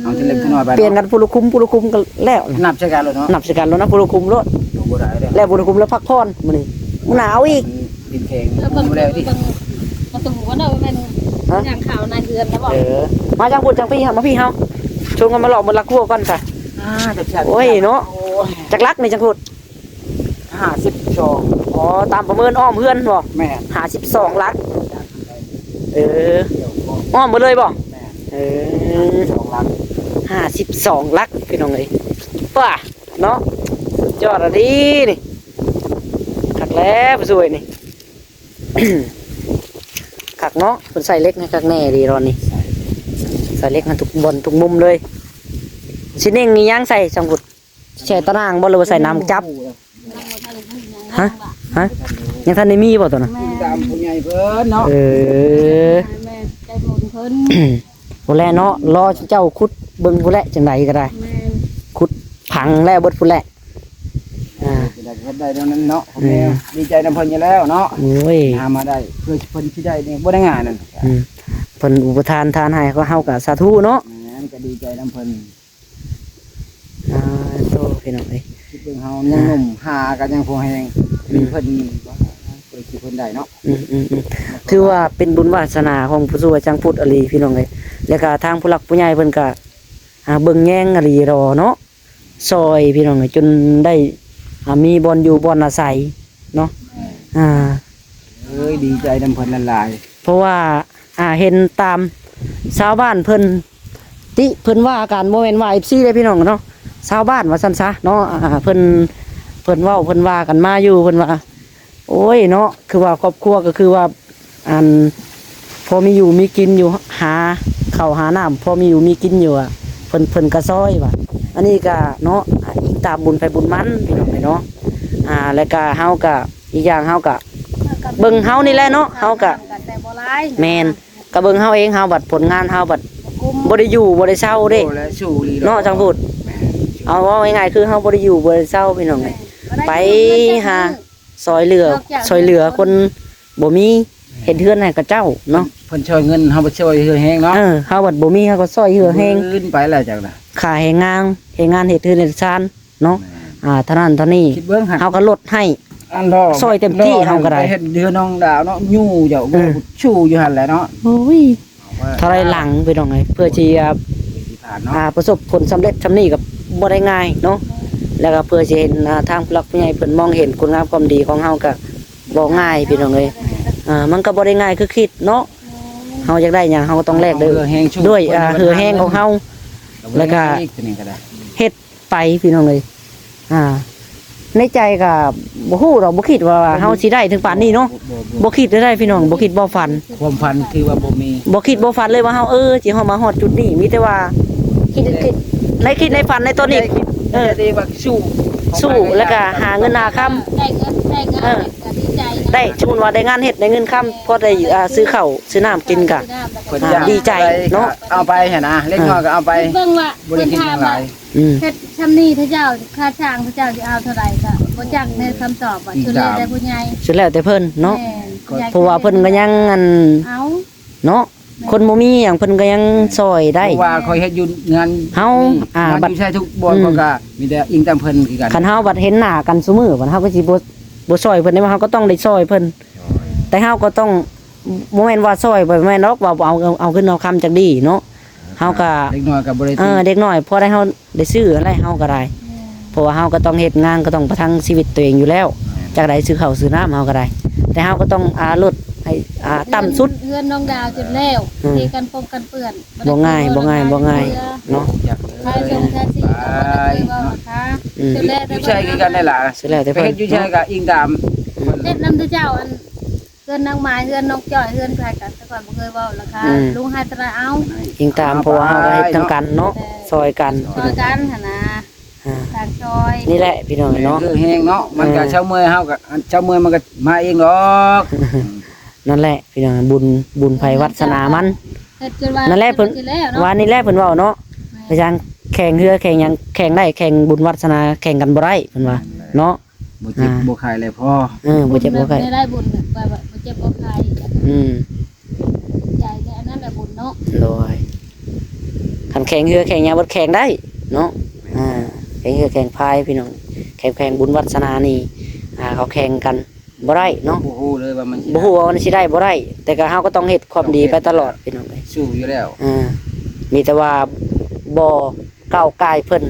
ເອົາທີເລັກທີນ້ອຍໄປເນາະ ປ່ຽນກັນຜູ້ລະຂຸມ ຜູ້ລະຂຸມກໍແລ້ວ ນັບໃສ່ກັນໂລດເນາະ ນັບໃສ່ກັນໂລດນະ ຜູ້ລະຂຸມໂລດ ແລ້ວບໍ່ໄດ້ເດ້ ແລ້ວຜູ້ລະຂຸມແລ້ວພັກຜ່ອນມື້ນີ້ ມື້ໜ້າເອົາອີກ ດິນແຂງ ເອີ ເບິ່ງ ບໍ່ແລ້ວຕິ ເບິ່ງປະຕູບໍ່ເນາະ ແມ່ນ ຮະ ທາງເຂົ້າໃນເຮືອນນະບໍ່ ເອີ ມາທາງພຸ້ນທາງພີ້ ມາພີ້ເຮົາ ຊວນກັນມາເລາະເບິ່ງລັກຮົວກ່ອນຊະ ອ່າ ຈັກ ໂອ້ຍເນາະ ໂອ້ຍ ຈັກລັກນີ້ຈັກພຸ້ນ ຫ້າສິບສອງ ອໍ ຕາມປະເມີນອ້ອມເຮືອນບໍ່ ແມ່ນ ຫ້າສິບສອງຫຼັກ ເອີ ອ້ອມໝົດເລີຍບໍ່ ແມ່ນ ເອີ ຫ້າສິບສອງຫຼັກ ຫ້າສິບສອງຫຼັກ ພີ່ນ້ອງເອີຍ ປ້າ ເນາະ ສຸດຍອດອີ່ຫຼີນີ້ ຄັກແລ້ວຜູ້ຊ່ວຍນີ້ ຄັກເນາະ ເພິ່ນໃສ່ເຫຼັກໃຫ້ຄັກແນ່ດີດອນນີ້ ໃສ່ເຫຼັກໃຫ້ທຸກບ່ອນທຸກມຸມເລີຍ ຊິເໜັ່ງອີ່ຫຍັງໃສ່ ຊ່າງພຸດ ໃສ່ຕາໜ່າງບໍ່ ຫຼືວ່າໃສ່ນ້ຳຈັບ ຮະ ຮະ ຍັງທັນໄດ້ມີບໍ່ຕົວນັ້ນ ແມ່ນ ຕາມຜູ້ໃຫຍ່ເພິ່ນເນາະ ເອີ ແມ່ນໃຈບຸນເພິ່ນ ພຸ້ນແຫຼະເນາະ ລໍເຈົ້າຂຸດເບິ່ງພຸ້ນແຫຼະ ຈັ່ງໃດກໍໄດ້ ແມ່ນ ຂຸດຝັງແລ້ວເບິດພຸ້ນແຫຼະ ອ່າ ຈັ່ງໃດ ເຮັດໄດ້ແນວນັ້ນເນາະ ແມ່ນ ດີໃຈນຳເພິ່ນຢູ່ແລ້ວເນາະ ໂອ້ຍ ຫາມາໄດ້ ເພື່ອເພິ່ນຊິໄດ້ນີ້ບໍ່ໄດ້ງ່າຍນັ້ນ ອືມ ເພິ່ນອຸປະທານທານໃຫ້ ເຮົາກໍສາທຸເນາະ ແມ່ນ ກໍດີໃຈນຳເພິ່ນ ອ່າ ໂຕ ພີ່ນ້ອງເອີຍ ຄິດເບິ່ງເຮົາຍັງໜຸ່ມ ອ່າ ຫາກໍຍັງພໍແຮງ ອືມ ມີເພິ່ນ ເພິ່ນໄດ້ເນາະ ອືມໆ ຖືວ່າເປັນບຸນວາສະໜາຂອງຜູ້ຊ່ວຍຊ່າງພຸດອີ່ຫຼີ ພີ່ນ້ອງເອີຍ ແລ້ວກໍທາງຜູ້ຫຼັກຜູ້ໃຫຍ່ເພິ່ນກໍ ອ່າ ເບິ່ງແຍງອີ່ຫຼີດອເນາະ ຊ່ອຍພີ່ນ້ອງເອີຍ ຈົນໄດ້ ອ່າ ມີບ່ອນຢູ່ບ່ອນອາໄສເນາະ ອ່າ ເອີຍ ດີໃຈນຳເພິ່ນຫຼາຍໆ ເພາະວ່າ ອ່າ ເຫັນຕາມຊາວບ້ານເພິ່ນຕິເພິ່ນວ່າກັນ ບໍ່ແມ່ນວ່າເອັຟຊີເດ້ພີ່ນ້ອງເນາະ ຊາວບ້ານວ່າຊັ້ນຊະເນາະ ອ່າ ເພິ່ນ ເພິ່ນເວົ້າເພິ່ນວ່າກັນມາຢູ່ ເພິ່ນວ່າ ໂອ້ຍເນາະ ຄືວ່າຄອບຄົວກໍຄືວ່າ ອັນ ພໍມີຢູ່ມີກິນຢູ່ ຫາເຂົ້າຫານ້ຳ ພໍມີຢູ່ມີກິນຢູ່ ອະ ເພິ່ນ ເພິ່ນກໍຊ່ອຍວ່າ ອັນນີ້ກໍເນາະ ອີງຕາມບຸນໃຜບຸນມັນ ພີ່ນ້ອງເອີຍເນາະ ອ່າ ແລ້ວກໍເຮົາກໍ ອີກຢ່າງເຮົາກໍເບິ່ງເຮົານີ້ແຫຼະເນາະ ເຮົາກໍ ແມ່ນ ກໍເບິ່ງເຮົາເອງ ເຮົາບັດຜົນງານເຮົາບັດບໍ່ໄດ້ຢູ່ບໍ່ໄດ້ເຊົາເດ້ ເນາະ ຈັ່ງພຸດ ເອົາເວົ້າງ່າຍໆ ຄືເຮົາບໍ່ໄດ້ຢູ່ບໍ່ໄດ້ເຊົາ ພີ່ນ້ອງເອີຍ ໄປຫາ ຊ່ອຍເຫຼືອ ຊ່ອຍເຫຼືອຄົນບໍ່ມີ ເຮັດເຮືອນໃຫ້ເຂົາເຈົ້າເນາະ ເພິ່ນຊ່ອຍເງິນ ເຮົາໄປຊ່ອຍເຮືອແຮງເນາະ ເອີ ເຮົາບັດບໍ່ມີ ເຮົາກໍຊ່ອຍເຮືອແຮງ ຄືນໄປແລ້ວຈັ່ງນະ ຄ່າແຮງງານ ແຮງງານເຮັດເຮືອນເຮັດຊານເນາະ ອ່າ ເທົ່ານັ້ນເທົ່ານີ້ ເຮົາກໍລົດໃຫ້ ອັນລໍ ຊ່ອຍເຕັມທີ່ ເຮົາກໍໄດ້ ເຮັດເຮືອນ້ອງດາວເນາະ ຢູ່ເຈົ້າ ເອີ ຊູ່ຢູ່ຫັ້ນແຫຼະເນາະ ໂອ້ຍ ເທົ່າໃດຫຼັງພີ່ນ້ອງເອີຍ ເພື່ອທີ່ຈະ ອ່າ ປະສົບຜົນສຳເລັດຊ່ຳນີ້ກໍບໍ່ໄດ້ງ່າຍເນາະ ແລ້ວກໍເພື່ອຊິເຫັນ ອ່າ ທາງຜູ້ຫຼັກຜູ້ໃຫຍ່ເພິ່ນມອງເຫັນຄຸນງາມຄວາມດີຂອງເຮົາກໍບໍ່ງ່າຍພີ່ນ້ອງເອີຍ ອ່າ ມັນກໍບໍ່ໄດ້ງ່າຍຄືຄິດເນາະ ເຮົາຢາກໄດ້ຫຍັງເຮົາກໍຕ້ອງແລກດ້ວຍ ດ້ວຍ ອ່າ ເຫື່ອແຮງຂອງເຮົາ ແລ້ວກໍເຮັດ ໄປພີ່ນ້ອງເອີຍ ອ່າ ໃນໃຈກໍບໍ່ຮູ້ດອກ ບໍ່ຄິດວ່າເຮົາຊິໄດ້ເຖິງປານນີ້ເນາະ ບໍ່ຄິດເລີຍພີ່ນ້ອງ ບໍ່ຄິດບໍ່ຝັນ ຄວາມຝັນຄືວ່າບໍ່ມີ ບໍ່ຄິດບໍ່ຝັນເລີຍວ່າເຮົາ ເອີ ຊິເຮົາມາຮອດຈຸດນີ້ ມີແຕ່ວ່າ ຄິດ ຄິດ ໃນຄິດໃນຝັນໃນຕອນນີ້ ເອີ ທີ່ວ່າສູ້ ສູ້ແລ້ວກໍຫາເງິນຫາຄຳ ໄດ້ເງິນໄດ້ງານ ເອີ ກໍດີໃຈນະ ໄດ້ ສົມມຸດວ່າໄດ້ງານເຮັດ ໄດ້ເງິນຄຳ ພໍໄດ້ ອ່າ ຊື້ເຂົ້າຊື້ນ້ຳກິນກໍ ອ່າ ດີໃຈເນາະ ເອົາໄປຫັ້ນນະ ເລັກນ້ອຍກໍເອົາໄປ ເບິ່ງວ່າ ບໍ່ໄດ້ຄິດຫຍັງຫຼາຍ ອືມ ເຮັດຊ່ຳນີ້ເຂົາເຈົ້າ ຄ່າຈ້າງເຂົາເຈົ້າຊິເອົາເທົ່າໃດກໍບໍ່ຈັກໃນຄຳຕອບວ່າ ສຸດແລ້ວແຕ່ຜູ້ໃຫຍ່ ສຸດແລ້ວແຕ່ເພິ່ນເນາະ ແມ່ນ ເພາະວ່າເພິ່ນກໍຍັງ ອັນ ເອົາ ເນາະ ຄົນບໍ່ມີຫຍັງເພິ່ນກໍຍັງຊ່ອຍໄດ້ ເພາະວ່າຂ້ອຍເຮັດຢູ່ງານ ເຮົາ ອ່າ ງານຢູ່ໃສທຸກບ່ອນ ອືມ ເຂົາກໍມີແຕ່ອີງຕາມເພິ່ນຄືກັນ ຄັນເຮົາບັດເຫັນໜ້າກັນຊຸມື້ ບັດເຮົາກໍຊິບໍ່ ບໍ່ຊ່ອຍເພິ່ນໄດ້ ເຮົາກໍຕ້ອງໄດ້ຊ່ອຍເພິ່ນ ແຕ່ເຮົາກໍຕ້ອງ ບໍ່ແມ່ນວ່າຊ່ອຍ ບໍ່ແມ່ນດອກວ່າເອົາ ເອົາເງິນເອົາຄຳຈັກດີເນາະ ເຮົາກໍ ເດັກນ້ອຍກໍບໍ່ໄດ້ ເອີ ເດັກນ້ອຍພໍໄດ້ເຮົາໄດ້ຊື້ຫັ້ນແຫຼະ ເຮົາກໍໄດ້ ເພາະວ່າເຮົາກໍຕ້ອງເຮັດງານ ກໍຕ້ອງປະທັງຊີວິດຕົວເອງຢູ່ແລ້ວ ຈັກໄດ້ຊື້ເຂົ້າຊື້ນ້ຳເຮົາກໍໄດ້ ແຕ່ເຮົາກໍຕ້ອງ ອ່າ ລົດໃຫ້ ອ່າ ຕ່ຳສຸດ ເຮືອນ ເຮືອນນ້ອງດາວຈົນແລ້ວ ອືມ ເທກັນປົງກັນເປື້ອນ ບໍ່ງ່າຍ ບໍ່ງ່າຍ ບໍ່ງ່າຍເນາະ ຂາຍສົ່ງທາສີກໍບໍ່ໄດ້ເຄີຍເວົ້າລາຄາ ອືມ ຢູ່ໃສຄືກັນໄດ້ລະ ສຸດແລ້ວແຕ່ເພິ່ນ ເຮັດຢູ່ໃສກໍອີງຕາມ ເຮັດນຳເຈົ້າ ອັນ ເຮືອນນາງໝາຍ ເຮືອນນ້ອງຈ້ອຍ ເຮືອນໃຜກໍ ແຕ່ກ່ອນບໍ່ເຄີຍເວົ້າລາຄາ ອືມ ລຸງໃຫ້ເທົ່າໃດເອົາ ອີງຕາມ ເພາະວ່າເຮົາກໍເຮັດນຳກັນເນາະ ຊ່ອຍກັນ ຊ່ອຍກັນຫັ້ນນະ ອ່າ ຕ່າງຊ່ອຍ ນີ້ແຫຼະພີ່ນ້ອງເນາະ ແຮງເນາະ ມັນກໍ ເອີ ຊາວເມື່ອຍ ເຮົາກໍ ອັນ ຊາວເມື່ອຍມັນກໍມາເອງດອກ ນັ້ນແຫຼະພີ່ນ້ອງ ບຸນ ບຸນໃຜວາສະໜາມັນ ເຮັດຈົນວ່າ ນັ້ນແຫຼະເພິ່ນ ຊິແລ້ວເນາະ ວ່ານີ້ແຫຼະເພິ່ນເວົ້າເນາະ ແມ່ນ ໄປທາງແຂ່ງເຮືອແຂ່ງຫຍັງ ແຂ່ງໄດ້ ແຂ່ງບຸນວາສະໜາແຂ່ງກັນບໍ່ໄດ້ ເພິ່ນວ່າເນາະ ບໍ່ເຈັບ ອ່າ ບໍ່ໄຂ້ແລ້ວພໍ ເອີ ບໍ່ເຈັບບໍ່ໄຂ້ ໄດ້ບຸນແບບວ່າບໍ່ເຈັບບໍ່ໄຂ້ ອືມ ໃຈແຕ່ອັນນັ້ນແຫຼະບຸນເນາະ ໂດຍ ຄັນແຂ່ງເຮືອແຂ່ງຫຍັງເພິ່ນແຂ່ງໄດ້ເນາະ ອ່າ ແຂ່ງເຮືອແຂ່ງພາຍພີ່ນ້ອງ ແຂ່ງ ແຂ່ງບຸນວາສະໜານີ້ ອ່າ ເຂົາແຂ່ງກັນ ບໍ່ໄດ້ເນາະ ບໍ່ຮູ້ເລີຍວ່າມັນ ບໍ່ຮູ້ວ່າມັນຊິໄດ້ບໍ່ໄດ້ ແຕ່ກໍເຮົາກໍຕ້ອງເຮັດຄວາມດີໄປຕະຫຼອດ ຕ້ອງເຮັດ ພີ່ນ້ອງເອີຍ ສູ້ຢູ່ແລ້ວ ອ່າ ມີແຕ່ວ່າບໍ່ກ້າວກ່າຍເພິ່ນ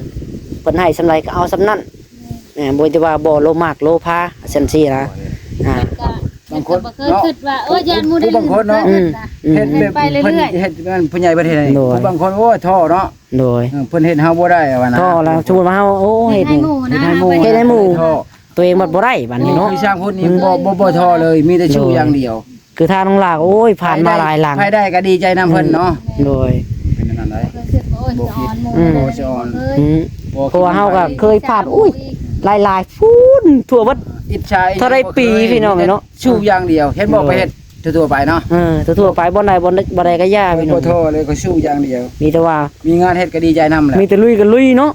ເພິ່ນໃຫ້ສ່ຳໃດກໍເອົາສ່ຳນັ້ນ ແມ່ນ ບໍ່ແມ່ນແຕ່ວ່າບໍ່ໂລພມາກໂລພາ ຊັ້ນຊີ້ນະ ອ່າ ບາງຄົນ ເພິ່ນກໍບໍ່ເຄີຍ ເນາະ ຄິດວ່າ ໂອ້ຍ ຢ້ານໝູ່ໄດ້ ຜູ້ບາງຄົນເນາະ ເຮັດ ອືມ ເຮັດແບບ ເຮັດໄປເລື້ອຍໆ ເພິ່ນເຮັດ ເພິ່ນໃຫຍ່ເພິ່ນເຮັດໃຫ້ ໂດຍ ຜູ້ບາງຄົນ ໂອ້ຍ ທໍ້ເນາະ ໂດຍ ເອີ ເພິ່ນເຮັດເຮົາບໍ່ໄດ້ວ່ານະ ທໍ້ແລ້ວ ສົມມຸດວ່າເຮົາ ໂອ້ຍ ເຮັດໃຫ້ໝູ່ນະ ເຮັດໃຫ້ໝູ່ ເຮັດໃຫ້ໝູ່ ເຮົາບໍ່ໄດ້ ທໍ້ ຕົວເອງບັດບໍ່ໄດ້ບັດນີ້ເນາະ ຄືຊ່າງພຸດນີ້ ອືມ ບໍ່ ບໍ່ ບໍ່ທໍ້ເລີຍ ມີແຕ່ສູ້ຢ່າງດຽວ ຄືທ່ານນ້ອງຫຼ້າ ໂອ້ຍ ຜ່ານມາຫຼາຍຫຼັງ ໃຜໄດ້ກໍດີໃຈນຳເພິ່ນເນາະ ໂດຍ ເປັນອັນນັ້ນໄດ ບໍ່ຄິດ ອືມ ບໍ່ຊິອ່ອນ ອືມ ເພາະວ່າເຮົາກໍເຄີຍຜ່ານ ອຸ້ຍ ຫຼາຍໆ ພຸ້ນ ທົ່ວເບິດ ອິດສາ ເທົ່າໃດປີ ພີ່ນ້ອງເອີຍເນາະ ສູ້ຢ່າງດຽວ ເຫັນບໍ່ ໄປເຮັດ ທົ່ວໆໄປເນາະ ເອີ ທົ່ວໆໄປ ບ່ອນໃດ ບ່ອນໃດ ບໍ່ໄດ້ກໍຢ່າ ພີ່ນ້ອງ ບໍ່ທໍ້ເລີຍ ກໍສູ້ຢ່າງດຽວ ມີແຕ່ວ່າ ມີງານເຮັດກໍດີໃຈນຳແຫຼະ ມີແຕ່ລຸຍກໍລຸຍເນາະ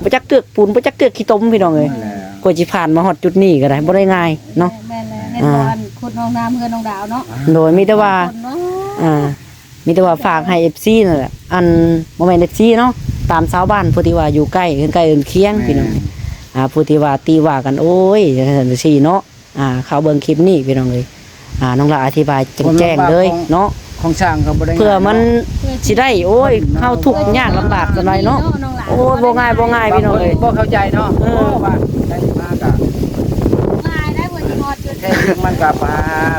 ບໍ່ຈັກເກືອກປູນ ບໍ່ຈັກເກືອກຂີ້ຕົມ ພີ່ນ້ອງເອີຍ ນັ້ນແຫຼະ ກວ່າຊິຜ່ານມາຮອດຈຸດນີ້ກໍໄດ້ ບໍ່ໄດ້ງ່າຍເນາະ. ແມ່ນແຫຼະ ເຫັນບໍ່ ອ່າ ອັນຂຸດຮ່ອງນ້ຳເຮືອນນ້ອງດາວເນາະ. ໂດຍ ມີແຕ່ວ່າ ຄົນເນາະ ອ່າ ມີແຕ່ວ່າຝາກໃຫ້ເອັຟຊີນັ້ນແຫຼະ ອັນ ບໍ່ແມ່ນເອັຟຊີເນາະ ຕາມຊາວບ້ານຜູ້ທີ່ວ່າຢູ່ໃກ້ ເຮືອນໃກ້ເຮືອນຄຽງ ແມ່ນ ພີ່ນ້ອງ ອ່າ ຜູ້ທີ່ວ່າຕິວ່າກັນ ໂອ້ຍ ຈັ່ງຊັ້ນຈັ່ງຊີ້ເນາະ. ອ່າ ເຂົ້າເບິ່ງຄລິບນີ້ພີ່ນ້ອງເອີຍ ອ່າ ນ້ອງລະອະທິບາຍແຈ້ງໆເລີຍເນາະ ຂອງ ຂອງຊ່າງກໍບໍ່ໄດ້ ເພື່ອມັນ ງ່າຍເນາະ ຊິໄດ້ ໂອ້ຍ ເຮົາທຸກຍາກລຳບາກສ່ຳໃດເນາະ. ໂອ້ຍ ບໍ່ງ່າຍ ບໍ່ງ່າຍພີ່ນ້ອງເອີຍ ບໍ່ເຂົ້າໃຈເນາະ. ເອີ ເພາະວ່າໄດ້ມາກໍຫຼາຍໄດ້ ເພິ່ນຊິຮອດຈຸດ ແທ້ຈິງມັນກໍຫາ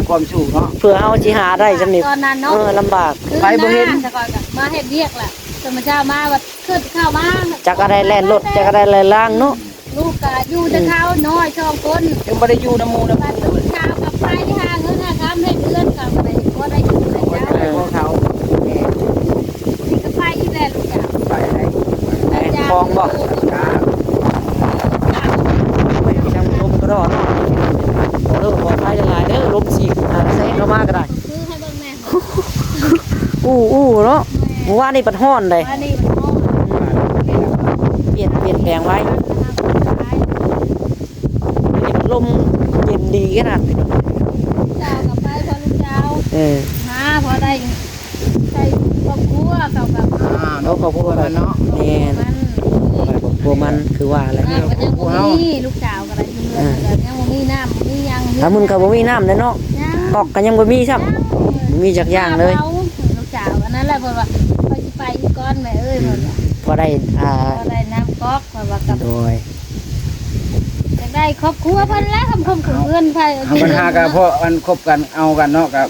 ຄວາມສູ້ເນາະ ເພື່ອເຮົາຊິຫາໄດ້ສ່ຳນີ້ ຕອນນັ້ນເນາະ. ເອີ ລຳບາກ ໄປບໍ່ເຫັນ ແຕ່ກ່ອນກໍມາເຮັດວຽກແຫຼະ ແຕ່ມາເຊົ້າມາບັດຂຶ້ນເຂົ້າມາ ຈັກກໍໄດ້ແລ່ນລົດ ຈັກກໍໄດ້ແລ່ນລາງເນາະ. ລູກກໍຢູ່ແຕ່ເຂົານ້ອຍສອງຄົນ ຍັງບໍ່ໄດ້ຢູ່ນຳໝູ່ນຳ ບັດລູກສາວກໍໄປຫາເງິນຫາຄຳເຮັດເຮືອນ ກໍບໍ່ໄດ້ ບໍ່ໄດ້ຢູ່ນຳເຈົ້າ ເອີ ພວກເຂົາ ນີ້ກໍໄປອີກແລ້ວລູກສາວ ໄປໃສ ໄປຄອງບໍ່? ໂອ້ຍ ຍັງລົມກໍດອກ ຂໍໂທດຂໍອະໄພຫຼາຍໆເດີ ລົມສີ ອ່າ ແຊງເຂົ້າມາກໍໄດ້ ຄືໃຫ້ເບິ່ງແດ່ ອູ້ໆເນາະ. ແມ່ນ ມື້ວານນີ້ບັດຮ້ອນເດ້ ວານນີ້ບັດຮ້ອນ ປ່ຽນ ປ່ຽນແປງໄວ ນີ້ພັດລົມເຢັນດີຂະໜາດ ລູກສາວກໍໄປ ເພາະລູກສາວ ເອີ ຫາພໍໄດ້ໃຊ້ຄອບຄົວ ເຂົາກໍ ອ່າ ເນາະ ຄອບຄົວມັນເນາະ ແມ່ນ ຄອບຄົວມັນ ຄືວ່າແຫຼະ ເອີ ມັນຍັງບໍ່ມີ ລູກສາວກໍໄດ້ຢູ່ເຮືອນ ອ່າ ກໍຍັງບໍ່ມີນ້ຳ ບໍ່ມີຫຍັງ ທາງມື້ກໍບໍ່ມີນ້ຳແລ້ວເນາະ ຍັງ ກອກກໍຍັງບໍ່ມີຊ້ຳ ຍັງ ບໍ່ມີຈັກຢ່າງເລີຍ ເອົາ ລູກສາວ ອັນນັ້ນແຫຼະ ເພິ່ນວ່າ ຂ້ອຍຊິໄປອີກກ່ອນແມ່ເອີຍ ອືມ ເພິ່ນວ່າ ພໍໄດ້ ອ່າ ພໍໄດ້ນ້ຳກອກ ເພິ່ນວ່າກັບ ໂດຍ ຢາກໄດ້ຄອບຄົວເພິ່ນແຫຼະ ຄຳຄົມຂອງເພິ່ນໄຜ ເຮົາບັນຫາກໍເພາະອັນຄົບກັນເອົາກັນເນາະ ກໍ ອືມ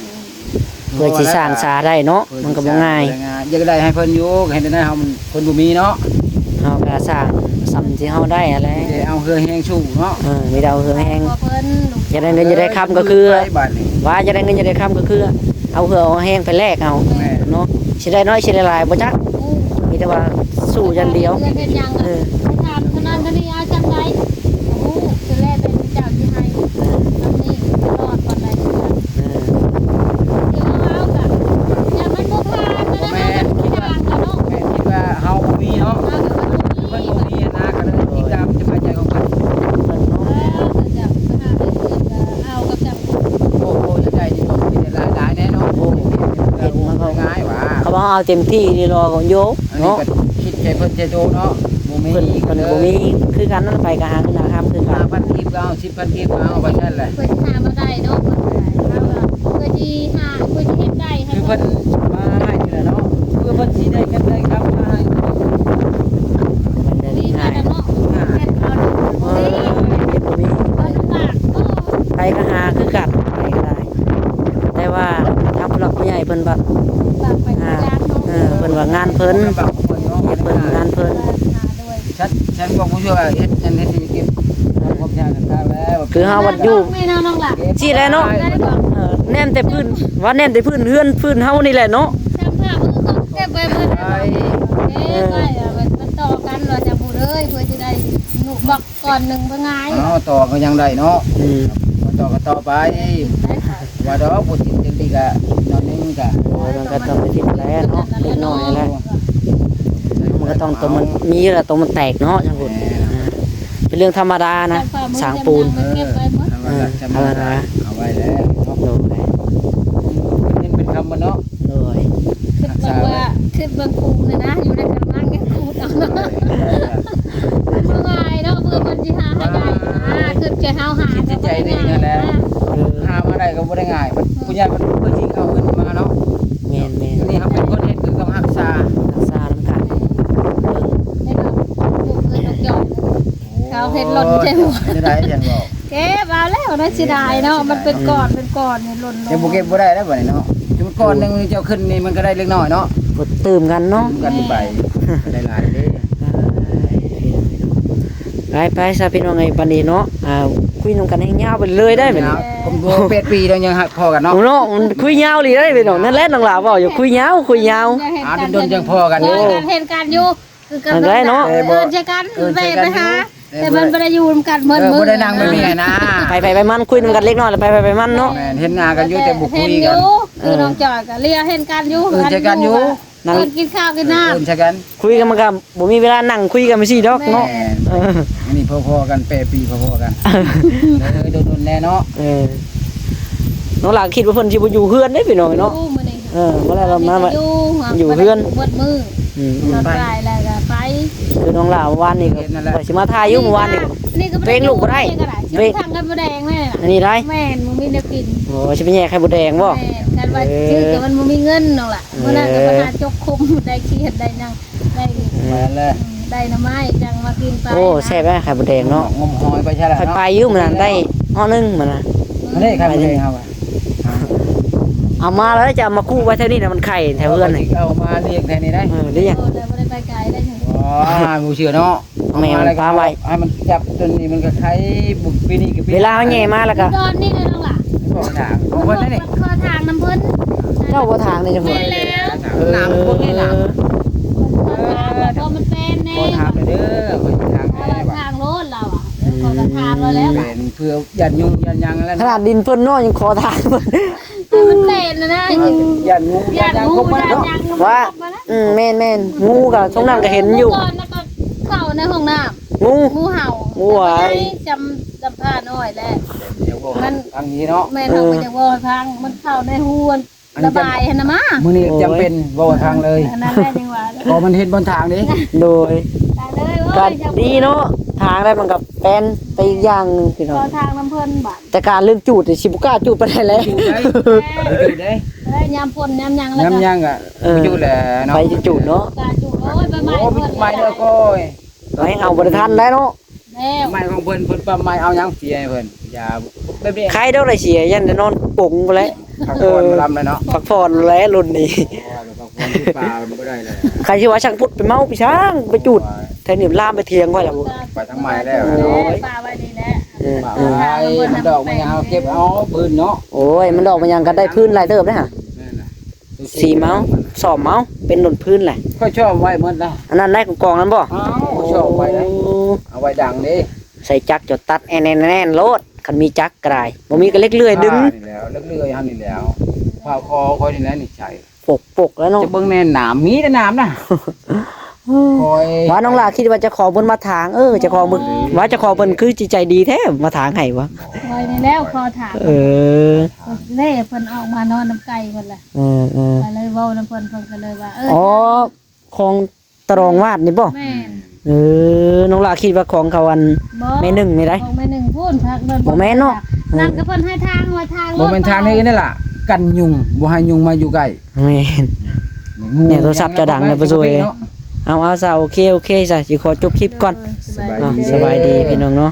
ເພື່ອຊິສ້າງສາໄດ້ເນາະ ມັນກໍບໍ່ງ່າຍ ຢາກໄດ້ໃຫ້ເພິ່ນຢູ່ ກໍເຮັດໄດ້ ເຮົາມັນຄົນບໍ່ມີເນາະ ເຮົາກໍສ້າງສ່ຳທີ່ເຮົາໄດ້ຫັ້ນແຫຼະ ໄດ້ເອົາເຫື່ອແຮງສູ້ເນາະ ເອີ ມີແຕ່ເອົາເຫື່ອແຮງ ຢາກໄດ້ເງິນຢາກໄດ້ຄຳກໍຄື ບາດນີ້ ວ່າຢາກໄດ້ເງິນຢາກໄດ້ຄຳກໍຄື ເອົາເຫື່ອເອົາແຮງໄປແລກເອົາ ແມ່ນ ເນາະ ຊິໄດ້ໜ້ອຍຊິໄດ້ຫຼາຍບໍ່ຈັກ ມີແຕ່ວ່າສູ້ຢ່າງດຽວ ເຮັດຫຍັງ ເອີ ຖາມເທົ່ານັ້ນເທົ່ານີ້ ເອົາຈຳໄດ້ ໂອ້ໂຫ ຊິແລກແຕ່ເຈົ້າຊິໃຫ້ ເອີ ອັນນີ້ລອດປານໃດ ເອີ ດຽວເຮົາກໍ ຢ່າມັນບໍ່ຜ່ານນະ ບໍ່ແມ່ນ ເຮົາກໍ ຄິດວ່າ ເຮົາກໍເນາະ ແມ່ນ ຄິດວ່າເຮົາບໍ່ມີເນາະ ເຮົາກໍບໍ່ມີ ເພິ່ນບໍ່ມີນະ ກໍເລີຍຕິດຕາມສະບາຍໃຈຂອງເພິ່ນ ເອີ ເພິ່ນເນາະ ເອີ ເພິ່ນຈະຫາໄດ້ເພິ່ນກໍເອົາກັບເຈົ້າ ໂອ້ໂຫ ຢາກໄດ້ນີ້ຕ້ອງເຮັດຫຼາຍໆແດ່ເນາະ ໂອ້ ເຮັດມັນກໍງ່າຍຫວາ ເຂົາວ່າເອົາເຕັມທີ່ນີ້ລອກໍໂຍ ອັນນີ້ ເນາະ ກໍຄິດໃຈເພິ່ນໃຈໂຕເນາະ ບໍ່ມີ ເພິ່ນ ເພິ່ນບໍ່ມີຄືກັນ ໄປກໍຫາເງິນຫາຄຳຄືກັນ ຫ້າພັນກີບກໍເອົາ ສິບພັນກີບກໍເອົາ ວ່າຊັ້ນແຫຼະ ເພື່ອຊິຫາມາໄດ້ເນາະ ເພື່ອຊິຫາ ເພື່ອຊິເຮັດໄດ້ໃຫ້ ຄືເພິ່ນມາໃຫ້ນີ້ແຫຼະເນາະ ຄືເພິ່ນຊິໄດ້ເງິນໄດ້ຄຳມາໃຫ້ ມັນໄດ້ງ່າຍ ເອີ ເຮັດບໍ່ມີ ໃຜກໍຫາຄືກັນ ໃຜກໍໄດ້ ແຕ່ວ່າທາງຜູ້ຫຼັກຜູ້ໃຫຍ່ເພິ່ນບັດ ອ່າ ເອີ ເພິ່ນວ່າງານເພິ່ນ ວຽກເພິ່ນ ງານເພິ່ນ ເອີ ຫາໂດຍ ສັດ ສັດບອກຜູ້ຊ່ວຍວ່າເຮັດອັນເຮັດນີ້ເກັບ ເອົາຄວາມຍາກກັນຄັກແລ້ວ ຄືເຮົາບັດຢູ່ ແມ່ນເນາະ ນ້ອງຫຼ້າ ຊີ້ແຫຼະເນາະ ເອີ ແນມແຕ່ພື້ນ ວ່າແນມແຕ່ພື້ນເຮືອນພື້ນເຮົານີ້ແຫຼະເນາະ ຊ່າງພາບເພິ່ນກໍເກັບໄວ້ເບິດ ເກັບໄວ້ ເອີ ມັນ ມັນຕໍ່ກັນວ່າຈະຜູ້ເດີ ເພື່ອຊິໄດ້ນຸບອກ ກ່ອນໜຶ່ງບໍ່ງ່າຍ ເອົາຕໍ່ກໍຍັງໄດ້ເນາະ ອືມ ຕໍ່ກໍຕໍ່ໄປ ວ່າດອກບໍ່ຕິດຈັ່ງຊີ້ກະໜ້ອຍໜຶ່ງກະ ໂອ້ຍ ມັນກໍຕ້ອງໄດ້ຕິດແຫຼະເນາະ ເລັກນ້ອຍແຫຼະ ມັນກໍຕ້ອງ ໂຕມັນມີແລ້ວ ໂຕມັນແຕກເນາະ ຈັ່ງພຸ້ນ ອ່າ ເປັນເລື່ອງທຳມະດານະ ສ້າງປູນ ເອີ ທຳມະດາ ທຳມະດາ ເອົາໄວ້ແລ້ວເນາະ ໂດຍ ເປັນເງິນເປັນຄຳໝົດເນາະ ໂດຍ ຄິດເບິ່ງວ່າ ຄິດເບິ່ງປູນນະ ຢູ່ໃນກະລະມັງຍັງຂູດເອົາເນາະ ເອີ ມັນບໍ່ງ່າຍເນາະ ເພື່ອເພິ່ນຊິຫາໃຫ້ໄດ້ນະ ຄືແຕ່ເຮົາຫາ ຄິດໃນໃຈຕົວເອງຫັ້ນແຫຼະ ເອີ ຫາມາໄດ້ກໍບໍ່ໄດ້ງ່າຍ ຜູ້ໃຫຍ່ເພິ່ນ ເພິ່ນຊິເອົາເງິນມາເນາະ ແມ່ນໆ ນີ້ເຮົາເປັນຄົນເຮັດກໍຕ້ອງຮັກສາ ຮັກສານຳກັນ ເບິ່ງ ເຫັນບໍ່ ລູກເອີຍ ລູກຢອດ ເຂົາເຮັດຫຼົ່ນໃສ່ຫົວ ເຮັດໄດ້ຈັ່ງບໍ່ ເກັບເອົາແລ້ວເນາະ ເສຍດາຍເນາະ ເສຍດາຍ ມັນເປັນກ້ອນ ເປັນກ້ອນນີ້ຫຼົ່ນລົງ ຍັງບໍ່ເກັບບໍ່ໄດ້ແລ້ວບັດນີ້ເນາະ ຈຸດກ້ອນໜຶ່ງນີ້ເຈົ້າຂຶ້ນນີ້ມັນກໍໄດ້ເລັກນ້ອຍເນາະ ກດຕື່ມກັນເນາະ ຕື່ມກັນໄປ ໄດ້ຫຼາຍເດ້ ໄປໆຊະພີ່ນ້ອງເອີຍ ບັດນີ້ເນາະ ອ່າ ຄຸຍນຳກັນແຮງຍາວໄປເລີຍໄດ້ບັດນີ້ ເອີ ຜົມຢູ່ແປດປີແລ້ວຍັງຮັກພໍ້ກັນເນາະ ເນາະ ມັນຄຸຍຍາວອີ່ຫຼີໄດ້ພີ່ນ້ອງ ນັ້ນແຫຼະນ້ອງຫຼ້າເວົ້າຢູ່ ຄຸຍຍາວ ຄຸຍຍາວ ຫາດົນໆຈັ່ງພໍ້ກັນ ໂອ້ ເຫັນກັນຢູ່ ຄືກັນ ເອີ ເນາະ ເອີ້ນໃສ່ກັນ ເອີ້ນໃສ່ກັນ ແວ່ໄປຫາ ແຕ່ມັນບໍ່ໄດ້ຢູ່ນຳກັນເໝິດມື້ ບໍ່ໄດ້ນັ່ງເໝິດມື້ນະ ໄປໃຜໄປມັນ ຄຸຍນຳກັນເລັກນ້ອຍ ແລ້ວໄປໃຜໄປມັນເນາະ ແມ່ນ ເຫັນໜ້າກັນຢູ່ແຕ່ບໍ່ຄຸຍກັນ ເອີ ຄືນ້ອງຈອຍກໍລຽວເຫັນກັນຢູ່ ເອີ້ນໃສ່ກັນຢູ່ ນັ່ງ ເອີ ກິນຂ້າວກິນນ້ຳ ເອີ້ນໃສ່ກັນ ຄຸຍກັນ ມັນກໍບໍ່ມີເວລານັ່ງຄຸຍກັນຈັ່ງຊີ້ດອກເນາະ. ແມ່ນ ເອີ ອັນນີ້ພໍໆກັນ ແປດປີພໍໆກັນ ເອີ ດົນໆແດ່ເນາະ. ເອີ ນ້ອງຫຼ້າຄິດວ່າເພິ່ນຊິບໍ່ຢູ່ເຮືອນເດ້ພີ່ນ້ອງເນາະ. ເອີ ບໍ່ໄດ້ວ່າມາ ຢູ່ເຮືອນ ເບິດມື້ ອືມ ນອນກາຍແລ້ວກໍໄປ. ຄືນ້ອງຫຼ້າວານນີ້ກໍ ເຮັດນັ້ນແຫຼະ ວ່າຊິມາຖ່າຍຢູ່ມື້ວານນີ້ ນີ້ກໍ ເວັງລູກບໍ່ໄດ້ ນີ້ກໍໄດ້ ເວັງ ທາງກັນບໍ່ແດງແມ່ນ ອັນນີ້ໄດ້ ແມ່ນ ບໍ່ມີແນວກິນ. ໂອ້ ຊິໄປແຍກໄຂ່ມົດແດງບໍ່? ແມ່ນ ຄັນວ່າ ເອີ ຊື້ກໍມັນບໍ່ມີເງິນນ້ອງຫຼ້າ. ມື້ນັ້ນກໍໄປຫາຈົກຂຸມ ໄດ້ຂຽດໄດ້ຫຍັງ ໄດ້ ແມ່ນແຫຼະ ໄດ້ໜໍ່ໄມ້ຈັ່ງມາກິນໄປ. ໂອ້ ນະ ແຊບແລ້ວໄຂ່ມົດແດງເນາະ ງົມຫອຍໄປໃຊ່ລະ ຂ້ອຍໄປຢູ່ມື້ນັ້ນ ໄດ້ຫໍ່ໜຶ່ງມື້ນັ້ນ. ອັນນີ້ໄຂ່ມົດແດງເຮົາ ເອົາມາແລ້ວຈະເອົາມາຄຸໄວ້ແຖວນີ້ນະ ມັນໄຂ່ແຖວເຮືອນນີ້ ເອົາມາລ້ຽງແຖວນີ້ໄດ້. ເອີ ລ້ຽງ ໂອ້ ແຕ່ບໍ່ໄດ້ໄປໄກໄດ້. ອໍ ບໍ່ເຊື່ອເນາະ. ແມ່ມັນປະໄວ້ ໃຫ້ມັນຈັບຕົວນີ້ ມັນກໍໄຂ່ ປີນີ້ກໍປີ ເວລາເຮົາແຫຍ່ມາແລ້ວກໍ ດອນນີ້ນະນ້ອງຫຼ້າ ບໍ່ຖາງຂອງເພິ່ນນີ້ ຂໍຖາງນຳເພິ່ນ. ເຈົ້າບໍ່ຖາງນີ້ ເຈົ້າ ແມ່ນແລ້ວ ເອີ ໜາມພວກນີ້ໜາມ ເອີ ບໍ່ຖາງແລ້ວ ເພາະມັນແປນແນ່ ບໍ່ຖາງເດີ ຂ້ອຍຖາງ ເພາະວ່າຖາງໂລດລາວອະ ເອີ ຂ້ອຍກໍຖາງແລ້ວແຫຼະ ເປັນເພື່ອຢ້ານຍຸງຢ້ານຫຍັງແລ້ວ ຂະໜາດດິນເພິ່ນເນາະ ຍັງຂໍຖາງເພິ່ນ ມັນເປັນນະ ຢ້ານງູ ຢ້ານງູ ຢ້ານຫຍັງ ວ່າ ອືມ ແມ່ນໆ ງູກໍຊ່ວງນັ້ນກໍເຫັນຢູ່ ເມື່ອກ່ອນນະກໍເຂົ້າໃນຫ້ອງນ້ຳ ງູ ງູເຫົ່າ ງູຫວາຍ ຈຳ ຈຳພານ້ອຍແຫຼະ ມັນ ທາງນີ້ເນາະ ແມ່ນ ເອີ ເຮົາກໍຢາກເວົ້າໃຫ້ຟັງ ມັນເຂົ້າໃນຮູ ອັນ ລະບາຍຫັ້ນນະມາ ມື້ນີ້ຈຳເປັນ ໂອ້ຍ ເວົ້າທາງເລີຍ ອັນນັ້ນແຫຼະຍັງວ່າ ເພາະມັນເຮັດບ່ອນທາງເດ້ ໂດຍ ຕາຍເລີຍ ໂອ້ຍ ກໍດີເນາະ ທາງໄດ້ມັນກໍແປນໄປອີກຢ່າງໜຶ່ງ ພີ່ນ້ອງ ຂໍທາງນຳເພິ່ນບາດ ແຕ່ການເລື່ອງຈູດນີ້ຊິບໍ່ກ້າຈູດປານໃດແຫຼະ ຈູດໄດ້ ຈູດໄດ້ ແລ້ວຍາມຝົນຍາມຫຍັງແລ້ວ ຍາມຫຍັງກໍ ເອີ ຈູດແຫຼະເນາະ ໄປຈູດເນາະ ກ້າຈູດ ໂອ້ຍ ໃບໄມ້ ໂອ້ຍ ເພິ່ນ ໃບໄມ້ເລີຍ ໂອ້ຍ ໄປເອົາບໍ່ໄດ້ທັນໄດ້ເນາະ ແລ້ວ ໄມ້ຂອງເພິ່ນ ເພິ່ນປ້ຳໄມ້ເອົາຫຍັງເສຍໃຫ້ເພິ່ນ ຢ່າ ແບບນີ້ ໃຄດອກໄດ້ເສຍ ຢ້ານໄດ້ນອນປົງພຸ້ນແຫຼະ ພັກຜ່ອນ ເອີ ລຳແລ້ວເນາະ ພັກຜ່ອນແລ້ວລຸ້ນນີ້ ໂອ້ຍ ພັກຜ່ອນຢູ່ປ່າບໍ່ໄດ້ແລ້ວ ໃຄຊິວ່າຊ່າງພຸດໄປເມົາໄປຊ່າງໄປຈູດ ໂອ້ຍ ແຖວນີ້ລາມໄປຖຽງຂ້ອຍແລ້ວ ໄປທາງໃໝ່ແລ້ວ ໂອ້ຍ ປາໄວ້ນີ້ແຫຼະ ເອີ ປາໄວ້ ມັນດອກມັນຫຍັງເຮົາເກັບເອົາພື້ນເນາະ ໂອ້ຍ ມັນດອກມັນຫຍັງກໍໄດ້ພື້ນຫຼາຍເຕີບເດ້ຫະ ແມ່ນລະ ສີມເອົາ ສ້ອມເອົາ ເປັນດົນພື້ນແຫຼະ ຂ້ອຍຊອບໄວ້ໝົດລະ ອັນນັ້ນໄດ້ກອງໆນັ້ນບໍ່? ອ້າວ ຂ້ອຍຊອບໄວ້ໄດ ໂອ້ ເອົາໄວ້ດັງເດ້ ໃສ່ຈັກຈົດຕັດແອນໆໂລດ ຄັນມີຈັກກໍໄດ້ ບໍ່ມີກໍເລັກເລື່ອຍດຶງ ນີ້ແຫຼະ ເລັກເລື່ອຍຫັ້ນນີ້ແຫຼະ ຜ້າຄໍຂ້ອຍນີ້ແຫຼະ ນີ້ໃສ່ ປົກໆແລ້ວເນາະ ຈະເບິ່ງແນ່ໜາມ ມີແຕ່ໜາມນະ ຂ້ອຍ ວ່ານ້ອງຫຼ້າຄິດວ່າເຈົ້າຂອງເພິ່ນມາຖາງ ເອີ ເຈົ້າຂອງເພິ່ນ ວ່າເຈົ້າຂອງເພິ່ນຄືຊິໃຈດີແທ້ ມາຖາງໃຫ້ວະ ຂ້ອຍນີ້ແຫຼະຂໍຖາງ ເອີ ເດ້ ເພິ່ນອອກມານອນນຳໄກ່ເພິ່ນແຫຼະ ເອີໆ ກໍເລີຍເວົ້ານຳເພິ່ນ ເພິ່ນກໍເລີຍວ່າ ເອີ ອໍ ຂອງຕະຫຼອງວາດນີ້ບໍ່? ແມ່ນ ເອີ ນ້ອງຫຼ້າຄິດວ່າຂອງເຂົາອັນ ບໍ່ ແມ່ໜຶ່ງນີ້ໃດ ຂອງແມ່ໜຶ່ງພຸ້ນ ພັກເດີນ ບໍ່ແມ່ນເນາະ ນັ້ນກໍເພິ່ນໃຫ້ທາງວ່າທາງ ບໍ່ແມ່ນທາງນີ້ນີ້ລະ ກັນຍຸງ ບໍ່ໃຫ້ຍຸງມາຢູ່ໃກ້ ແມ່ນ ແນວໂທລະສັບຈະດັງແລ້ວ ບໍ່ຊ່ວຍ ເນາະ ເອົາ ເອົາຊະ ໂອເຄ ໂອເຄຊະ ຊິຂໍຈົບຄລິບກ່ອນ ເອີ ສະບາຍດີ ເນາະ ສະບາຍດີພີ່ນ້ອງເນາະ.